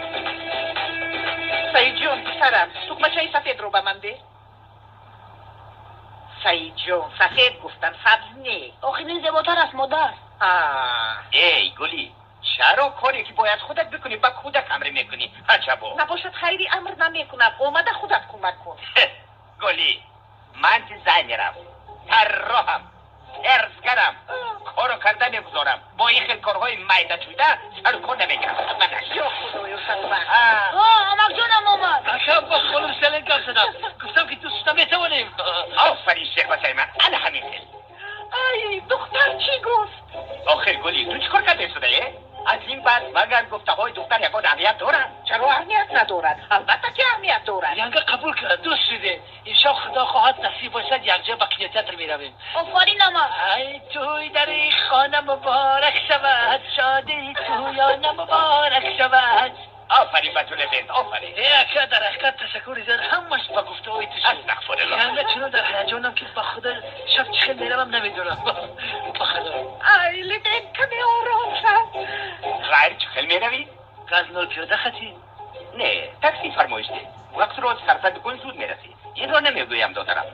Саидҷон, писарам, тугмачаи сафедро ба ман деҳ. Саидҷон, сафед гуфтам, сабз не. Охир ин зеботар аст, модар. Эй, Гули, чаро коре ки бояд худат бикунӣ ба кӯдак амр мекунӣ? Аҷабо. Набошад, хайри амр намекунам. Омада худат кӯмак кун. Гули, ман дизайнерам, тарроҳам, эрзгарам. Корро карда мегузорам. Бо ин хел корҳои майдачӯда сару кор намегирам. Ё худоё шавбахт. Амакҷонам омад. Ака, бо хонум Селен гап задам. Гуфтам ки дӯст шуда метавонем. Офарин шербачаи ман, ана ҳамин хел. Ай, духтар чӣ гуфт? Охир Гули, ту чӣ кор кардаи шудае? Аз ин баъд магар гуфтаҳои духтар ягон аҳамият дорад? Чаро аҳамият надорад? Албатта ки аҳамият дорад. Янга қабул кард, дӯст шудем. Имшаб худо хоҳад насиб бошад якҷо ба кинотеатр меравем. Офарин амак. Ай туй дари хона муборак шавад, шодии туёна муборак шавад. Офарин ба ту Левент, офарин. Э ака, дар ҳақиқат ташаккури зиёд, ҳамаш ба гуфтаҳои ту шуд. Астағфируллоҳ. Янга чунон дар ҳаяҷонам ки ба худо шаб чӣ хел меравам намедонам. Ба худо. Ай Левент, каме ором шав. Ғайр чӣ хел меравӣ? Газнол пиёда хатӣ? Не, такси фармоиш деҳ. Вақтро сарфа бикун, зуд мерасӣ. Инро намегӯям додарам.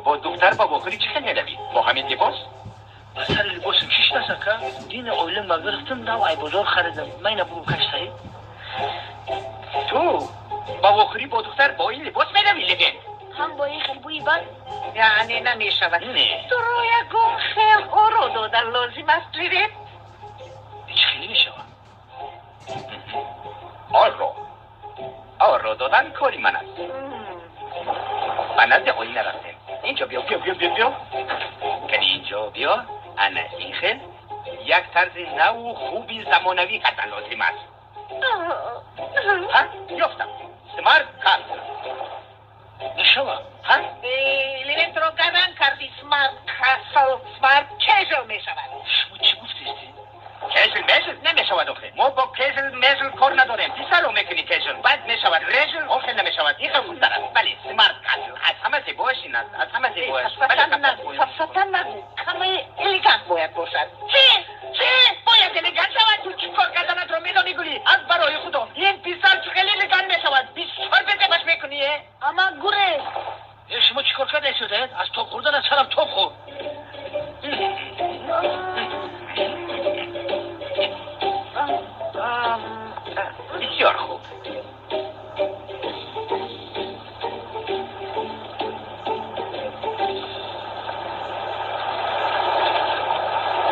Бо духтар ба вохӯрӣ чӣ хел меравӣ? Бо ҳамин либос? Ба сари либосам чӣ шудааст ака? Дини оила магирифтам, нав айбозор харидам. Ман ина бугум каш саҳиб. Ту ба вохӯрӣ бо духтар бо ин либос меравӣ, Левент? Ҳам бо ин хел бӯи бад? Яъне намешавад. Не. Туро ягон хел оро додан лозим аст, Левент. Чӣ хеле мешавад? Оро. Оро додан кори ман аст. Ба назди оина рафтем. Инҷо биё, биё, биё, биё, биё. Кани инҷо биё. Ана ин хел як тарзи наву хуби замонавӣ кардан лозим аст. Ҳа, ёфтам. Смарт касл. Мешавад? Ҳа? Левентро гаран карди. Смарт касл, смарт кежл мешавад. Шумо чӣ гуфтестед? Кежл межл намешавад охе. Мо бо кежл межл кор надорем. Писаро мекунӣ кежл, баъд мешавад режл, охе намешавад. Ин хел хубтар аст. Бале, смарт касл аз ҳама зебоаш ин аст. Аз ҳама зебоаш. Сафсата нагӯ. Каме элегант бояд бошад. Чӣ? Чӣ? Бояд элегант шавад? Ту чӣ кор карданатро медонӣ, Гули? Аз барои худо. Ин писар чӣ хеле элегант мешавад. Бисёр безебаш мекунӣ, э? Амак гурез. Шумо чӣ кор кардаед шудаед? Аз тоб хӯрдан аз сарам тоб хӯрд. Бисёр хуб.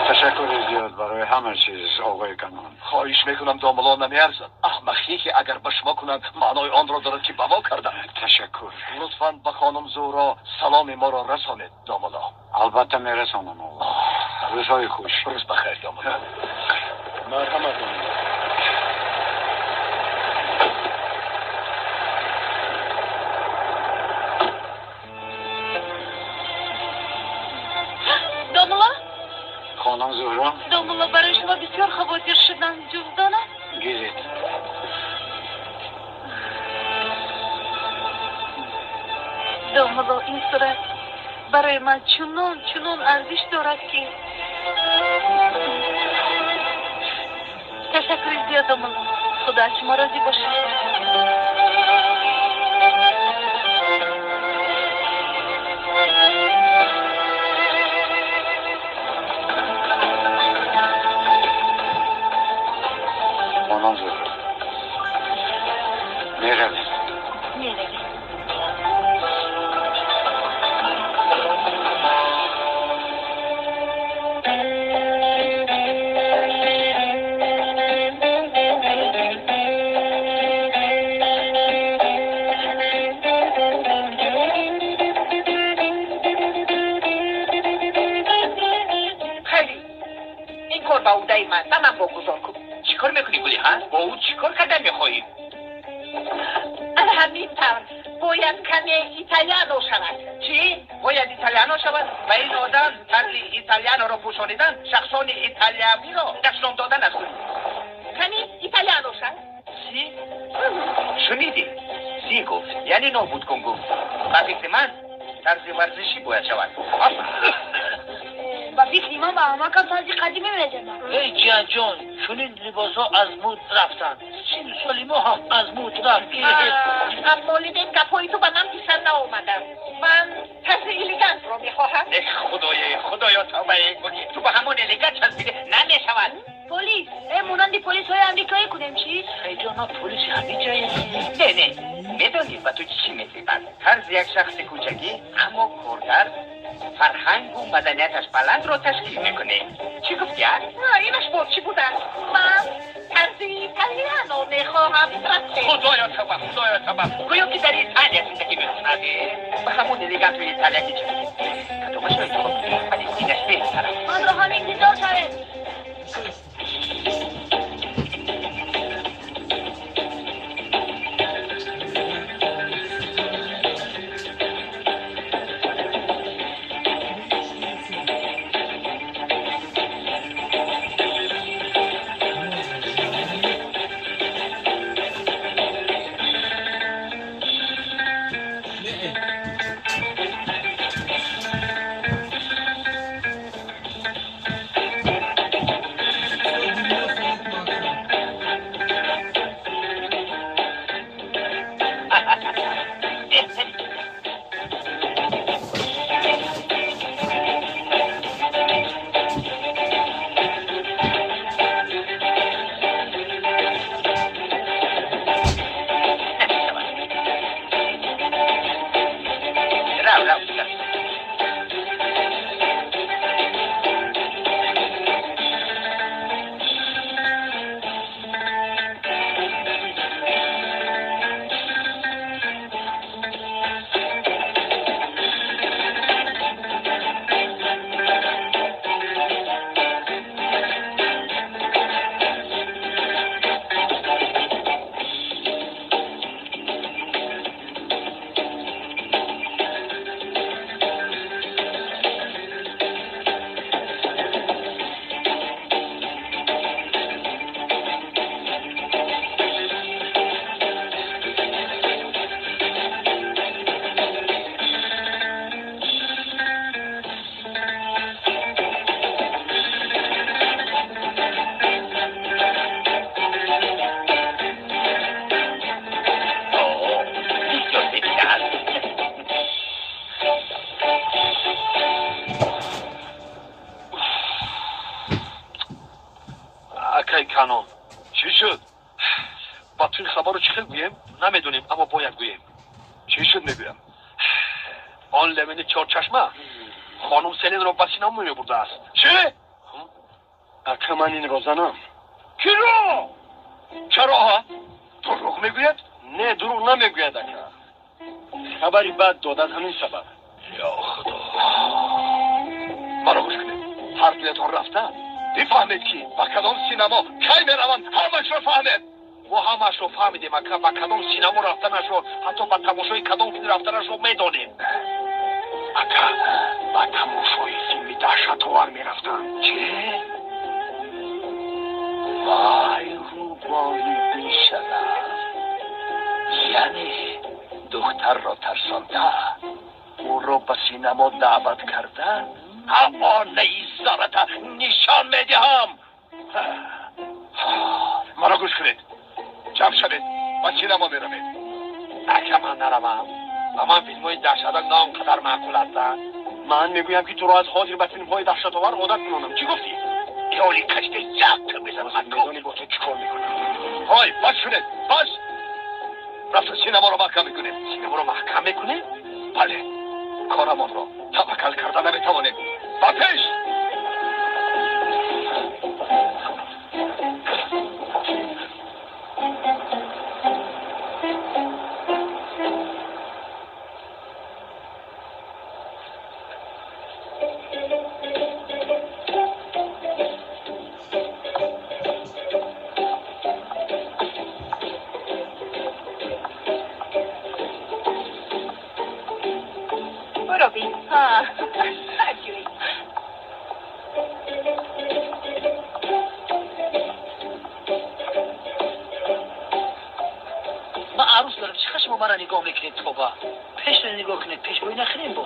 Ташаккури зиёд барои ҳама чиз, оғои Канон. Хоҳиш мекунам, домулло, намеарзад. Аҳмақӣ ки агар ба шумо кунанд, маънои онро дорад ки ба мо карданд. Ташаккур. Лутфан ба хонум Зуҳро саломи моро расонед, домулло. Албатта мерасонам, оғо. Рӯзҳои хуш. Рӯз бахайр, домулло. Марҳамат, домулло. Домулло? Хонум Зуҳро? Домулло, барои шумо бисёр хавотир шудам. Ҷуздона? Гиред. Домулло, ин сурат барои ман чунон чунон арзиш дорад ки. Ташаккури зиёд, домулло. Худо аз шумо розӣ бошад. Хонум Зуҳро, меравем. Меравем. Каме италиано шавад. Чӣ? Бояд италиано шавад? Ба ин одам тарзи италианоро пӯшонидан шахсони италиявиро дашном додан аст. Каме италиано шавад. Чӣ? Шунидӣ? Си гуфт, яъне нобуд кун гуфт. Ба фикри ман тарзи варзишӣ бояд шавад. Ба фикри ман ба ҳамакам тарзи қадимӣ мезанад. Эй ҷиянҷон, чунин либосҳо аз муд рафтанд. Сину соли мо ҳам аз муд рафт. Аммо Левин, гапҳои ту ба ман писанд наомаданд. Ман тарзи элегантро мехоҳам. Э худое, худоё, тавбае, ту ба ҳамон элегант часпидӣ, намешавад. Полис, э монанди полисҳои амрикоӣ кунем чӣ? Хайҷон, ма полиси ҳамин ҷое. Не, не, медонӣ ба ту чӣ мезебад? Тарзи як шахси кӯчагӣ, аммо коргар, фарҳангу маданияташ баландро ташкил мекунем. Чӣ гуфтӣ, а? Инаш боз чӣ будааст? Ман тарзи италиано мехоҳам. Худоё тавба, худоё тавба, гӯё ки дар Италия зиндагӣ мекунад. Ба ҳамон элеганту италиягӣ часпид. Кадомашро интихоб кунем? Вале инаш беҳтар аст. Манро ҳам интизор шавед. Рав, рав. Акай Канон, чӣ шуд? Ба ту ин хабарро чӣ хел гӯем? Намедонем, аммо бояд гӯем. Чӣ шуд мегӯям? Он Левини чорчашма хонум Селинро ба синамо мебурдааст. Чӣ? Ака, ман инро занам. Киро? Чаро? Дурӯғ мегӯяд? Не, дурӯғ намегӯяд, ака. Хабари бад дод аз ҳамин сабаб. Ё худо! Маро гӯш кунед. Ҳар дуятон рафта бифаҳмед, ки ба кадом синамо кай мераванд, ҳамашро фаҳмед. Мо ҳамаашро фаҳмидем, ака, ба кадом синамо рафтанашро, ҳатто ба тамошои кадом филм рафтанашро медонем. Ака, ба тамошои филми даҳшатовар мерафтанд. Чӣ? Вай, рӯбои бешараф! Яъне духтарро тарсонда, ӯро ба синамо даъват карда, ҳамонаи зарата нишон медиҳам. Маро гӯш кунед. Ҷамъ шавед, ба синамо меравед. Ака, ман наравам. Ба ман филмҳои даҳшатнок на он қадар маъқул ҳастанд. Ман мегӯям, ки туро аз ҳозир ба филмҳои даҳшатовар одат кунонам. Чӣ гуфтӣ? Ёли каште як мезанам. Медонӣ бо ту чӣ кор мекунам? Ҳой, бас шунед, бас. Рафта синаморо маҳкам мекунем. Синаморо маҳкам мекунем? Бале, корамонро таваккал карда наметавонем. Ба пеш! Ман арӯс дорам. Чӣ шумо маро нигоҳ мекунед тоба? Пешро нигоҳ кунед, пешбоӣ нахӯрем бо.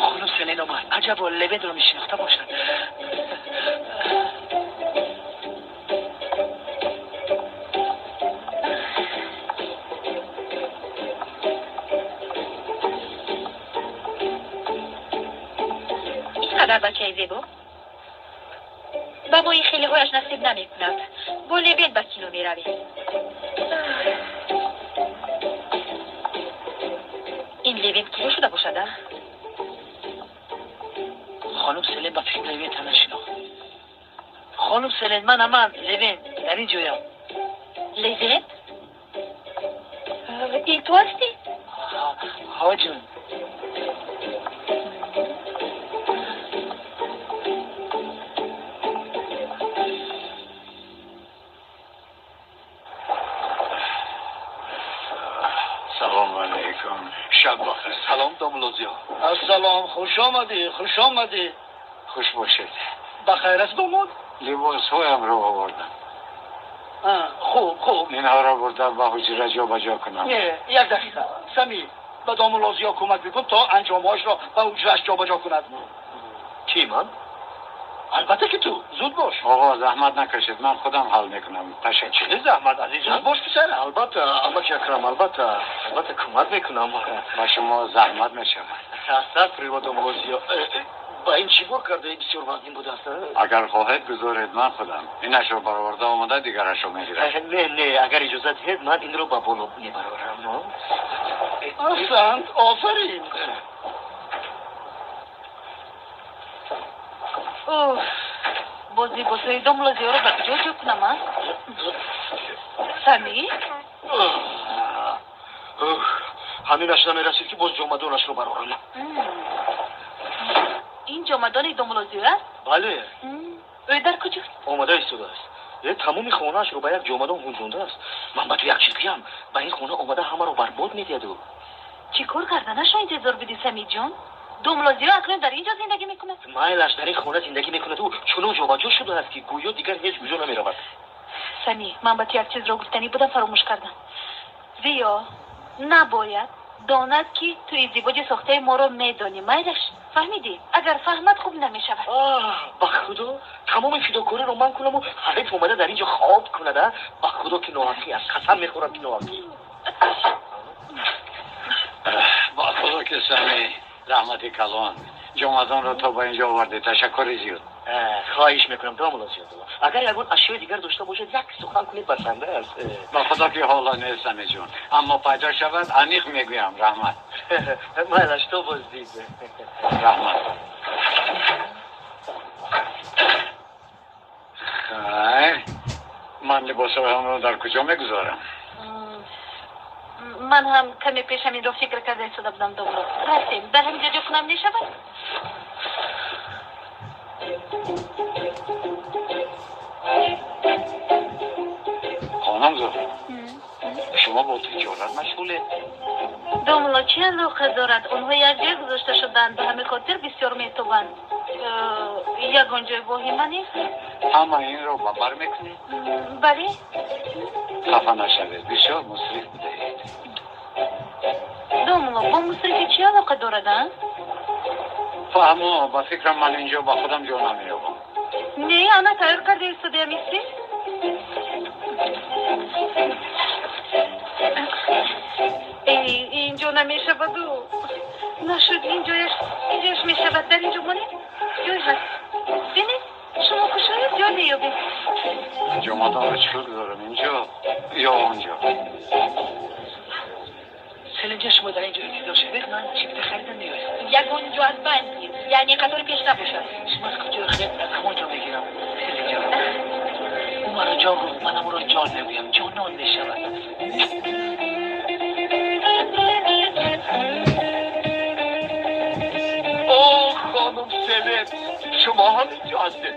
Хонум Селен омад. Аҷабо Левентро мешинохта бошад. Ин қадар бачаи зебо ба мои хелеҳояш насиб намекунад. Бо Левент ба кино меравем. Ин Левент киё шуда бошад, а? Хонум Селен ба фикр Левентро нашинохт. Хонум Селен, манам ман, Левент, дар ин ҷоям. Левент? Ин ту ҳастӣ? Ҳа ҷон. Салом алейкум. Шаб бахайр. Салом домла Зиё. Ассалом, хуш омадӣ, хуш омадӣ. Хуш бошед. Бахайр аст домод? Либосҳоямро овардам. Хуб, хуб. Инҳоро бурда ба ҳуҷра ҷобаҷо кунам. Не, як дақиқа. Самир, ба домла Зиё кӯмак бикун то анҷомҳояшро ба ҳуҷрааш ҷобаҷо кунад. Кӣ ман? Албатта ки ту. Зуд бош. Оғо, заҳмат накашед, ман худам ҳал мекунам. Ташаккур. Чӣ заҳмат, азизам? Зуд бош писарам. Албатта, амаки Акрам, албатта, албатта кӯмак мекунам. Ба шумо заҳмат мешавад. Астағфируллоҳ домла Зиё. Ба ин чӣ бор карда? Бисёр вазнин будааст. Агар хоҳед гузоред ман худам. Инашро бароварда омада дигарашро мегирам. Не, не, агар иҷозат диҳед ман инро ба боло мебарорам. Аҳсант, офарин. Уф, боз либосҳои домла Зиёро ба куҷо ҷо кунам, а? Самир? Ҳаминаш намерасид ки боз ҷомадонашро барорам. Ин ҷомадони домла Зиё аст? Бале. Ӯ дар куҷост? Омада истодааст. Тамоми хонаашро ба як ҷомадон гунҷондааст. Ман ба ту як чиз гӯям, ба ин хона омада ҳамаро барбод медиҳаду. Чӣ кор карданашро интизор будӣ, Самирҷон? Домла Зиё акнун дар ин ҷо зиндагӣ мекунад? Майлаш дар ин хона зиндагӣ мекунад. Ӯ чунон ҷобаҷо шудааст ки гӯё дигар ҳеҷ куҷо намеравад. Самир, ман ба ту як чизро гуфтанӣ будам, фаромӯш кардам. Зиё набояд донад ки ту издивоҷи сохтаи моро медонӣ. Майлаш, фаҳмидӣ? Агар фаҳмад хуб намешавад. Ба худо тамоми фидокориро ман кунаму ҳариф омада дар ин ҷо хоб кунад. Ба худо ки ноҳақӣ аст, қасам мехӯрам ки ноҳақӣ. Ба худо ки Самир, раҳмати калон. Ҷомадонро то ба ин ҷо овардед. Ташаккури зиёд. Хоҳиш мекунам домла Зиё. Агар ягон ашёи дигар дошта бошед, як сухан кунед басанда аст. Ба худо ки ҳоло нест, Самирҷон, аммо пайдо шавад аниқ мегӯям. Раҳмат. Майлаш, то боз дид. Раҳмат. Хайр, ман либосҳоямро дар куҷо мегузорам? Ман ҳам каме пеш ҳаминро фикр карда истода будам, домла. Рафтем, дар ҳамин ҷо ҷо кунам мешавад? Хонум Зуҳро, шумо бо тиҷорат машғулед? Домла, чӣ алоқа дорад? Онҳо якҷоя гузошта шуданд, ба ҳамин хотир бисёр метобанд. Ягон ҷой воҳима нест. Ҳама инро ба бар мекунед? Бале. Хафа нашавед, бисёр мусриф будаед. Домла, бо мусрифӣ чӣ алоқа дорад, а? Фаҳмо, ба фикрам ман инҷо ба худам ҷо намеёбам. Не, ана тайёр карда истодаям исти. Инҷо намешаваду. Нашуд, инҷояш мешавад. Дар инҷо монед, ҷой ҳаст. Бинед, шумо кушоед, ҷо меёбед. Ҷомадонро чӣ хел гузорам, инҷо ё онҷо? Селинҷон, шумо дар ин ҷо интизор шавед, ман чипта харидан меоям. Ягон ҷо аз байн гир, яъне қатори пеш набошад. Шумо аз куҷо харед, аз ҳамон ҷо мегирам. Селинҷон, ӯ маро ҷон гуфт, манам ӯро ҷон мегӯям. Ҷонон мешавад. О, хонум Селен, шумо ҳам инҷо ҳастед.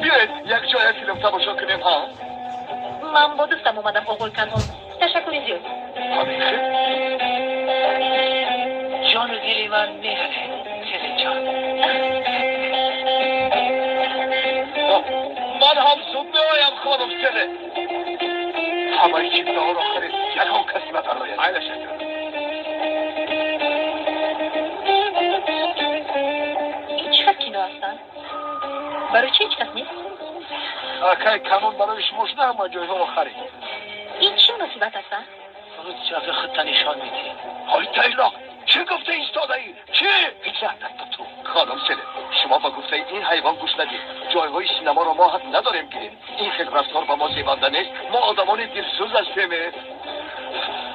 Биёед як ҷоя филм тамошо кунем, ҳа? Ман бо дӯстам омадам, оғои Канон. Ташаккури зиёд. Ҳамин хел? Ҷону дили ман меравед, Селинҷон. Ман ҳам зуд Селен, ҳамаи чипсаҳоро харид, ягон кас набарояд. Майлаш, ака. Ин чӣ хел кино ҳастанд? Барои чӣ ҳеҷ кас нест? Акай Канон барои шумо шуда ҳама ҷойҳоро харид. Ин чӣ муносибат аст, а? Чафи худта нишон медиҳед. Ҳой тайлоқ, чӣ гуфта истодаӣ? Чӣ? Лаънат ба ту. Хонум Селен, шумо ба гуфтаи ин ҳайвон гӯш надиҳед. Ҷойҳои синаморо мо ҳақ надорем гирем. Ин хел рафтор ба мо зебанда нест. Мо одамони дилсӯз ҳастем.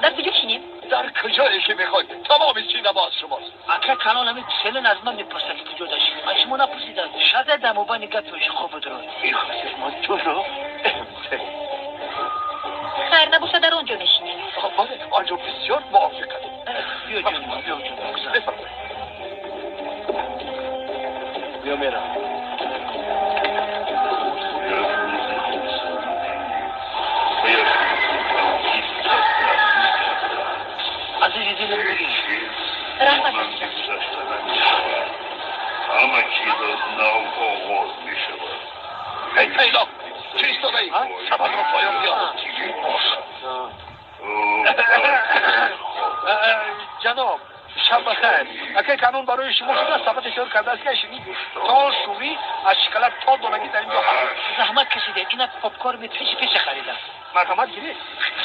Дар куҷо шинем? Дар куҷое ки мехоҳед. Тамоми синамо аз шумост. Ака Канон, ҳамин Селен аз ман мепурсад, ки куҷо дашинем. Аз шумо напурсидам. Шада дар мобайни гапи ошиқҳо будро. Мехостем мо туро. Хайр набошад, дар он ҷо мешинем. Бале, он ҷо бисёр мувофиқ аст. Биё ҷонам, биё ҷонам, гузар. Бифармоед. Биё мерам. Азизи дилам, бигир. Раҳмат. Ҳама чиз аз нав оғоз мешавад. Эй тайлоқ, чӣ истодаӣ? Сабадро поён биёр. Ҷаноб, шаб бахайр. Акай Канон барои шумо шуда сабати тайёр кардааст, ки шинӣ то шӯрӣ аз шоколад то донагӣ дар ин ҷо ҳаст. Заҳмат кашидед, ина попкорн пеши пеша харидам. Марҳамат, гиред.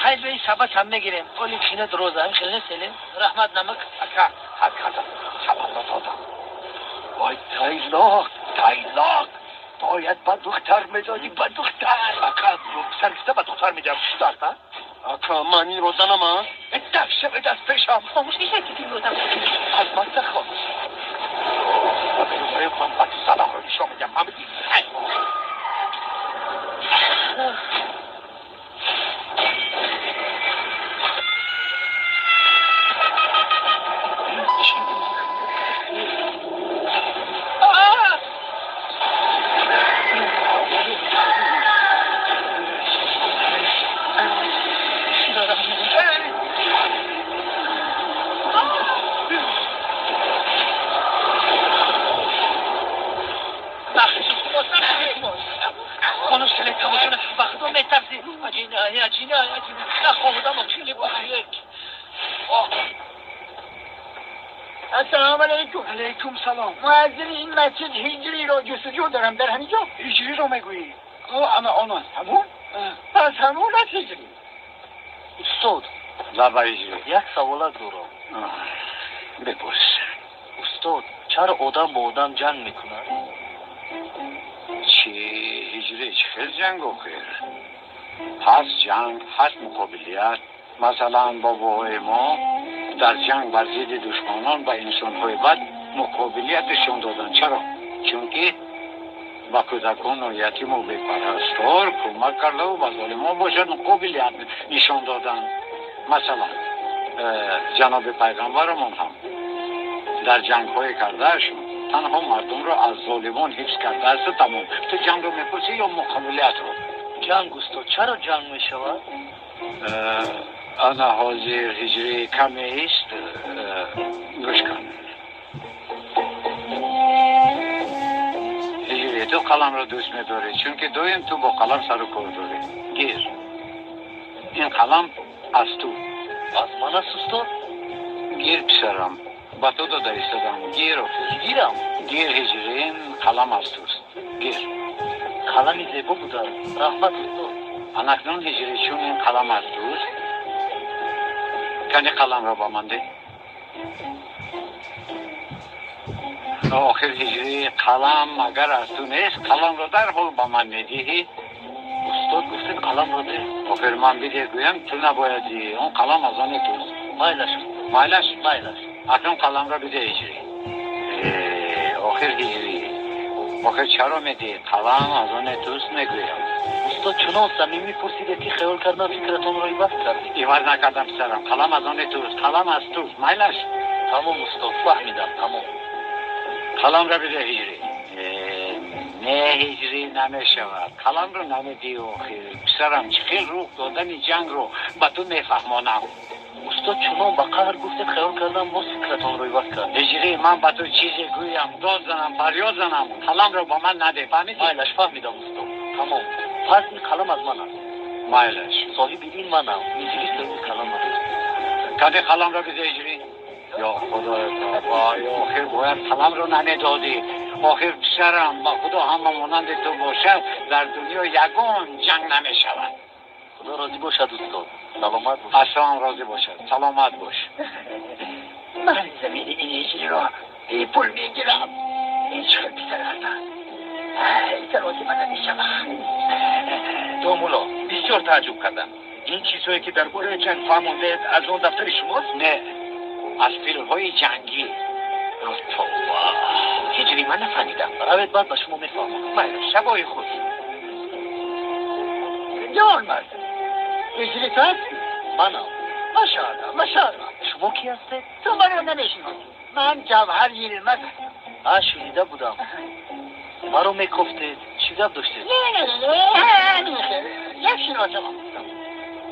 Хайр, ба ин сабат ҳам мегирем. Оли кино роза, ҳам хеле нест, Селен. Раҳмат, намак. Ака, ҳад кардам, сабадро додам. Вой тайлоқ, тайлоқ, бояд ба духтар медодӣ, ба духтар. Ака, саргиста ба духтар медиҳам. Шудааст, а? Ака, ман инро занам, а? Даф шавед аз пешам. Хомӯш мешавед, ки филмро тамошо кунед? Албатта хомӯш. Ман ба ту занамро нишон медиҳам, фаҳмидӣ? Хонум Селен, тамошо ба худо метарсӣ. Аҷина, аҷина, аҷина. Нахоҳудам, хеле бохеле. Ассалому алайкум. Алайкум салом. Муаззини ин масҷид Ҳиҷриро ҷустуҷӯ дорам, дар ҳамин ҷо. Ҳиҷриро мегӯӣ? Ана он аст, ҳамон? Пас ҳамон аст Ҳиҷрӣ. Устод. Лаба, Ҳиҷрӣ. Як саволат дорам. Бипурс. Устод, чаро одам бо одам ҷанг мекунад? Чӣ, Ҳиҷрӣ, чӣ хел ҷанг охир? Ҳаст ҷанг, ҳаст муқобилият. Масалан, бобоҳои мо дар ҷанг бар зидди душманон ба инсонҳои бад муқобилият нишон доданд. Чаро? Чунки ба кӯдакону ятиму бепарастор кӯмак кардаву ба золимон бошад муқобилият нишон доданд. Масалан, ҷаноби пайғамбарамон ҳам дар ҷангҳое кардаашон танҳо мардумро аз золимон ҳифз кардаасту тамом. Ту ҷангро мепурсӣ ё муқобилиятро? Ҷанг, устод, чаро ҷанг мешавад? Ана ҳозир, Ҳиҷрӣ, камест, гӯш кун. Ҳиҷрӣ, ту қаламро дӯст медорӣ, чунки доим ту бо қалам сару кор дорӣ. Гир, ин қалам аз ту. Аз ман аст, устод? Гир, писарам, ба ту дода истодам. Гир, охир. Гирам? Гир, Ҳиҷрӣ, ин қалам аз туст. Гир. Қалами зебо будааст. Раҳмат, устод. Анакнун, Ҳиҷрӣ, чун ин қалам аз туст, кани қаламро ба ман деҳ. Охир, Ҳиҷрӣ, қалам агар аз ту нест, қаламро дарҳол ба ман медиҳӣ. Устод, гуфтед қаламро деҳ. Охир ман бидеҳ гӯям, ту набояд диҳӣ. Он қалам аз они туст. Майлаш. Майлаш? Майлаш. Акнун қаламро бидеҳ, Ҳиҷрӣ. Охир, Ҳиҷрӣ, охир чаро медиҳӣ? Қалам аз они туст, мегӯям. Устод, чунон самимӣ пурсидед, ки хаёл кардам фикратонро иваз кардед. Иваз накардам, писарам. Қалам аз они туст, қалам аз туст. Майлаш? Тамом, устод, фаҳмидам, тамом. Қаламро бидеҳ, Ҳиҷрӣ. Не, Ҳиҷрӣ, намешавад. Қаламро намедиҳӣ. Охир, писарам, чӣ хел рух додани ҷангро ба ту мефаҳмонам? Устод, чунон ба қаҳр гуфтед, хаёл кардам боз фикратонро иваз кардед. Ҳиҷрӣ, ман ба ту чизе гӯям, дод занам, фарёд занам, қаламро ба ман надеҳ, фаҳмидӣ? Майлаш, фаҳмидам, устод, тамом. Пас ин қалам аз ман аст. Майлаш. Соҳиби ин манам. Ҳиҷрӣ соҳиби қалам аст. Кадӣ қаламро биде ҳиҷрӣ? Ё худои вой, охир бояд қаламро намедодӣ. Охир писарам, ба худо ҳама монанди ту бошад, дар дунё ягон ҷанг намешавад. Худо розӣ бошад устод. Саломат бош. Аз шумо ҳам розӣ бошад. Саломат бош. Ман замини ин ҳиҷриро бепул мегирам. Ин чӣ хел писар ҳастанд? Эътирози ман намешавад. Домулло, бисёр тааҷҷуб кардам. Ин чизҳое ки дар бораи ҷанг фаҳмондаед аз он дафтари шумост? Не, аз филмҳои ҷангӣ. Тавба, ҳиҷрӣ ман нафаҳмидам. Равед баъд ба шумо мефаҳмонам. Майли, шабои хуш. Ҷавонмард, ҳиҷрӣ ту ҳастӣ? Манам. Машааллоҳ, машааллоҳ. Шумо кӣ ҳастед? Ту маро намешиносӣ. Ман Ҷавҳар Йилмаз ҳастам. Ҳа, шунида будам. Маро мекофтед. Чӣ гап доштед? Не, не, не, ҳамин хел. Як шиносам будам.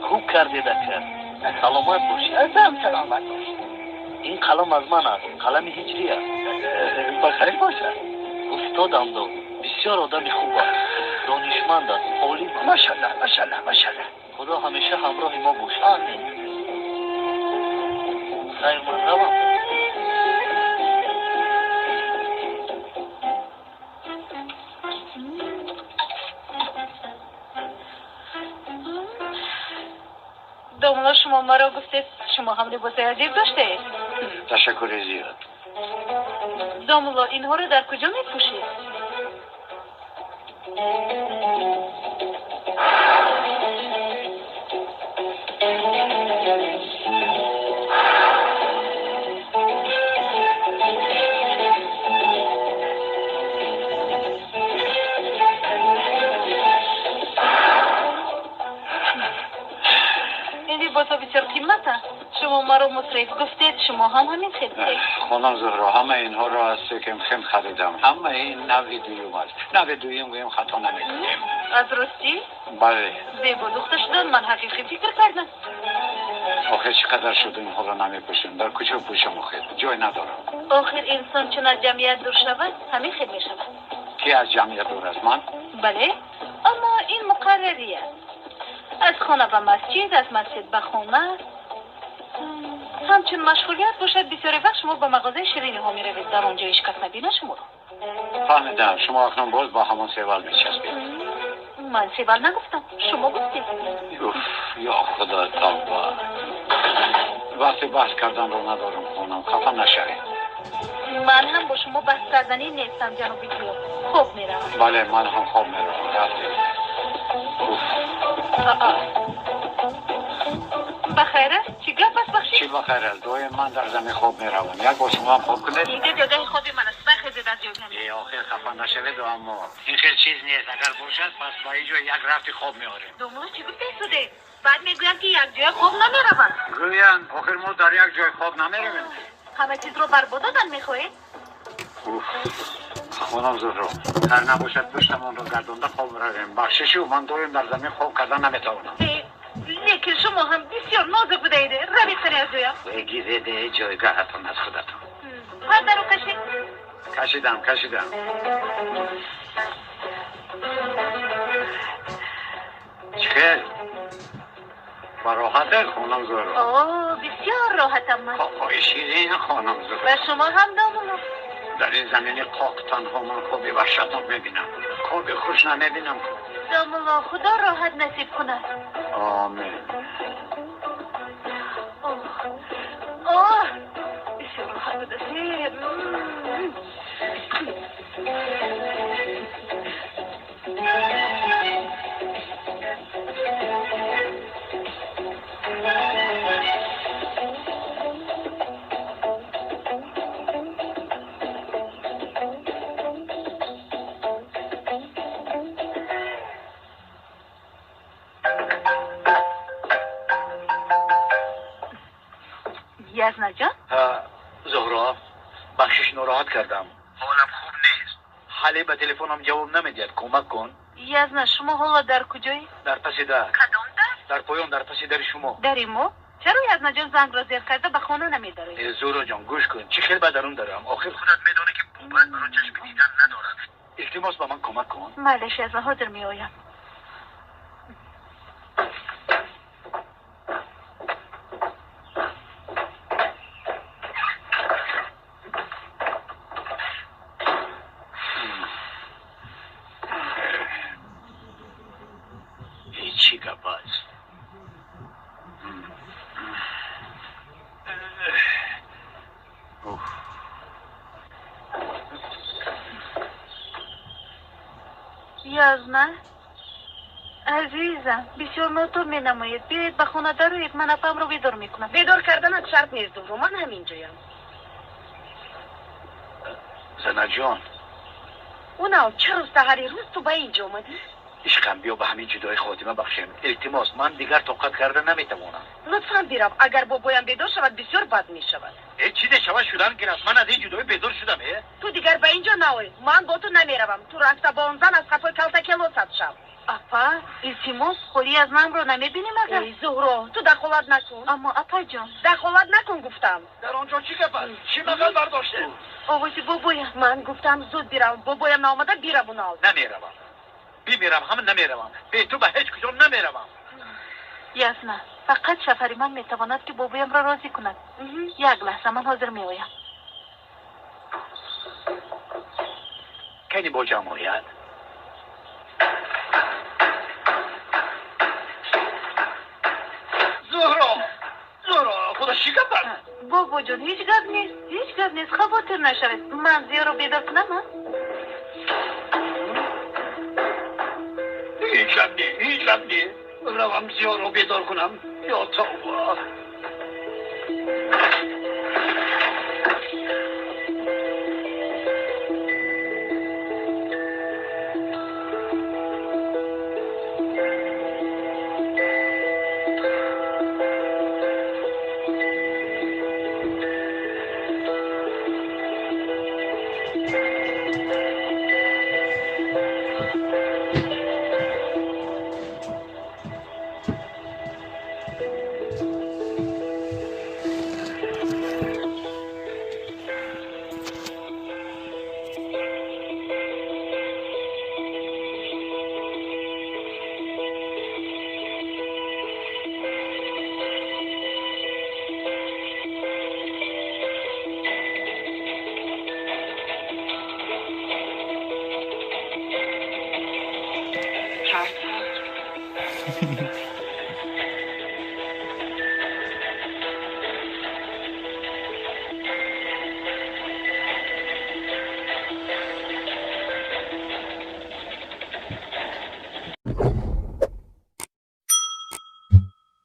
Хуб кардед ака. Саломат бошед. Ту ҳам саломат бош. Ин қалам аз ман аст. Қалами ҳиҷрӣ аст. Ба хайр бошад. Устодам дод. Бисёр одами хуб аст. Донишманд аст, олим аст. Машааллоҳ, машааллоҳ, машааллоҳ. Худо ҳамеша ҳамроҳи мо бошад. Омин. Хайр, ман равам. Домулло, шумо маро гуфтед, шумо ҳам либоси аҷиб доштаед. Ташаккури зиёд. Домулло, инҳоро дар куҷо мепӯшед? Ин либосҳо бисёр қиматанд. Шумо маро мусриф гуфтед, шумо ҳам ҳамин хел. Хонум Зуҳро, ҳамаи инҳоро аз секонд-хенд харидам. Ҳамаи ин навъи дуюм аст. Навъи дуюм гӯем хато намекунем. Аз ростӣ? Бале. Зебо духта шудан, ман ҳақиқӣ фикр кардам. Охир чӣ қадар шуд инҳоро намепӯшем? Дар куҷо пӯшам охир? Ҷой надорам. Охир инсон чун аз ҷамъият дур шавад, ҳамин хел мешавад. Кӣ аз ҷамъият дур аст? Ман? Бале, аммо ин муқаррарӣ аст. Аз хона ба масҷид, аз масҷид ба хона. Ҳамчун машғулият бошад, бисёре вақт шумо ба мағозаи шириниҳо меравед. Дар он ҷо ҳеҷ кас набинад шуморо. Фаҳмидам, шумо акнун боз ба ҳамон севал мечаспед. Ман севал нагуфтам, шумо гуфтед. Уф, ё худо тавба. Вақти баҳс карданро надорам хонум, хафа нашавед. Ман ҳам бо шумо баҳс карданӣ нестам, ҷаноби Зиё. Хоб меравам. Бале, ман ҳам хоб меравам. Рафтем. Уф. Ба хайр аст? Чӣ гап аст, бахшид? Чӣ ба хайр аст? Доим ман дар замин хоб меравам. Як бор шумо ҳам хоб кунед. Инҷо ҷойгоҳи хоби ман аст. Бархезед аз ҷойгоҳ. Э, охир хафа нашавед, аммо ин хел чиз нест. Агар бошад, пас ба ин ҷой як рафти хоб меорем. Домулло, чӣ гуфтаи суде? Баъд мегӯянд ки як ҷоя хоб намераванд. Гӯянд, охир мо дар як ҷой хоб намеравем. Ҳама чизро барбод додан мехоҳед? Уф, хонум Зуҳро, ҳар набошад пуштамонро гардонда хоб равем. Бахшишу, ман доим дар замин хоб кардан наметавонам. Лекин шумо ҳам бисёр нозук будаед. Равед қани аз ҷоям. Бигиред ҷойгоҳатон аз худатон. Пардаро кашед. Кашидам, кашидам. Чӣ хел? Ба роҳатед, хонум Зуҳро? О, бисёр роҳатам ман. Хобҳои ширин, хонум Зуҳро. Ба шумо ҳам, домулло. Дар ин замини қоқ танҳо ман хоби ваҳшатнок мебинам. Хоби хуш намебинам. Домулло, худо роҳат насиб кунад. Омин. Оҳ, бисёр роҳат будааст. Язнаҷон? Зуҳро, бахшиш нороҳат кардам. Ҳолам хуб нест. Ҳале ба телефонам ҷавоб намедиҳад. Кӯмак кун. Язна, шумо ҳоло дар куҷоед? Дар паси дар. Кадом дар? Дар поён, дар паси дари шумо. Дари мо? Чаро Язнаҷон зангро зер карда ба хона намедароед? Зуҳроҷон, гӯш кун. Чӣ хел ба дарун дарам? Охир худат медонӣ ки бобат маро чашми дидан надорад. Илтимос ба ман кӯмак кун. Майлаш, Язна, ҳозир меоям. Чӣ гап аст? Язна, азизам, бисёр нотоб менамоед. Биёед ба хона дароед, ман апамро бедор мекунам. Бедор карданат шарт нест, Зуҳро, ман ҳамин ҷоям. Занаҷон. Унав, чаро саҳари рӯз ту ба ин ҷо омадӣ? Ишқам, биё ба ҳамин ҷудоӣ хотима бахшем. Илтимос, ман дигар тоқат карда наметавонам. Лутфан бирав, агар бобоям бедор шавад, бисёр бад мешавад. Э, чизе шавад шудан гирад. Ман аз ин ҷудоӣ безор шудам, э? Ту дигар ба ин ҷо наой, ман бо ту намеравам. Ту рафта бо он зан аз қафои калтакелосат шав. Апа, илтимос, ҳоли аз намро намебинем агар? Эй, Зуҳро, ту дахолат накун. Аммо апаҷон. Дахолат накун гуфтам. Дар он ҷо чӣ гап аст? Чӣ мағал бардоштед? Овози бобоям. Ман гуфтам зуд бирав, бобоям наомада бирав унав. Намеравам. Бимирам ҳам намеравам. Бе ту ба ҳеҷ куҷо намеравам. Ясна, фақат шафари ман метавонад ки бобоямро розӣ кунад. Як лаҳза, ман ҳозир меоям. Кани бо ҷамъ ояд? Зуҳро, Зуҳро, худо чӣ гап аст? Бобоҷон, ҳеҷ гап нест, ҳеҷ гап нест, хавотир нашавед. Ман Зиёро бедор кунам, а? Ҳеҷ гап не, ҳеҷ гап не. Равам Зиёро бедор кунам. Ё тавба.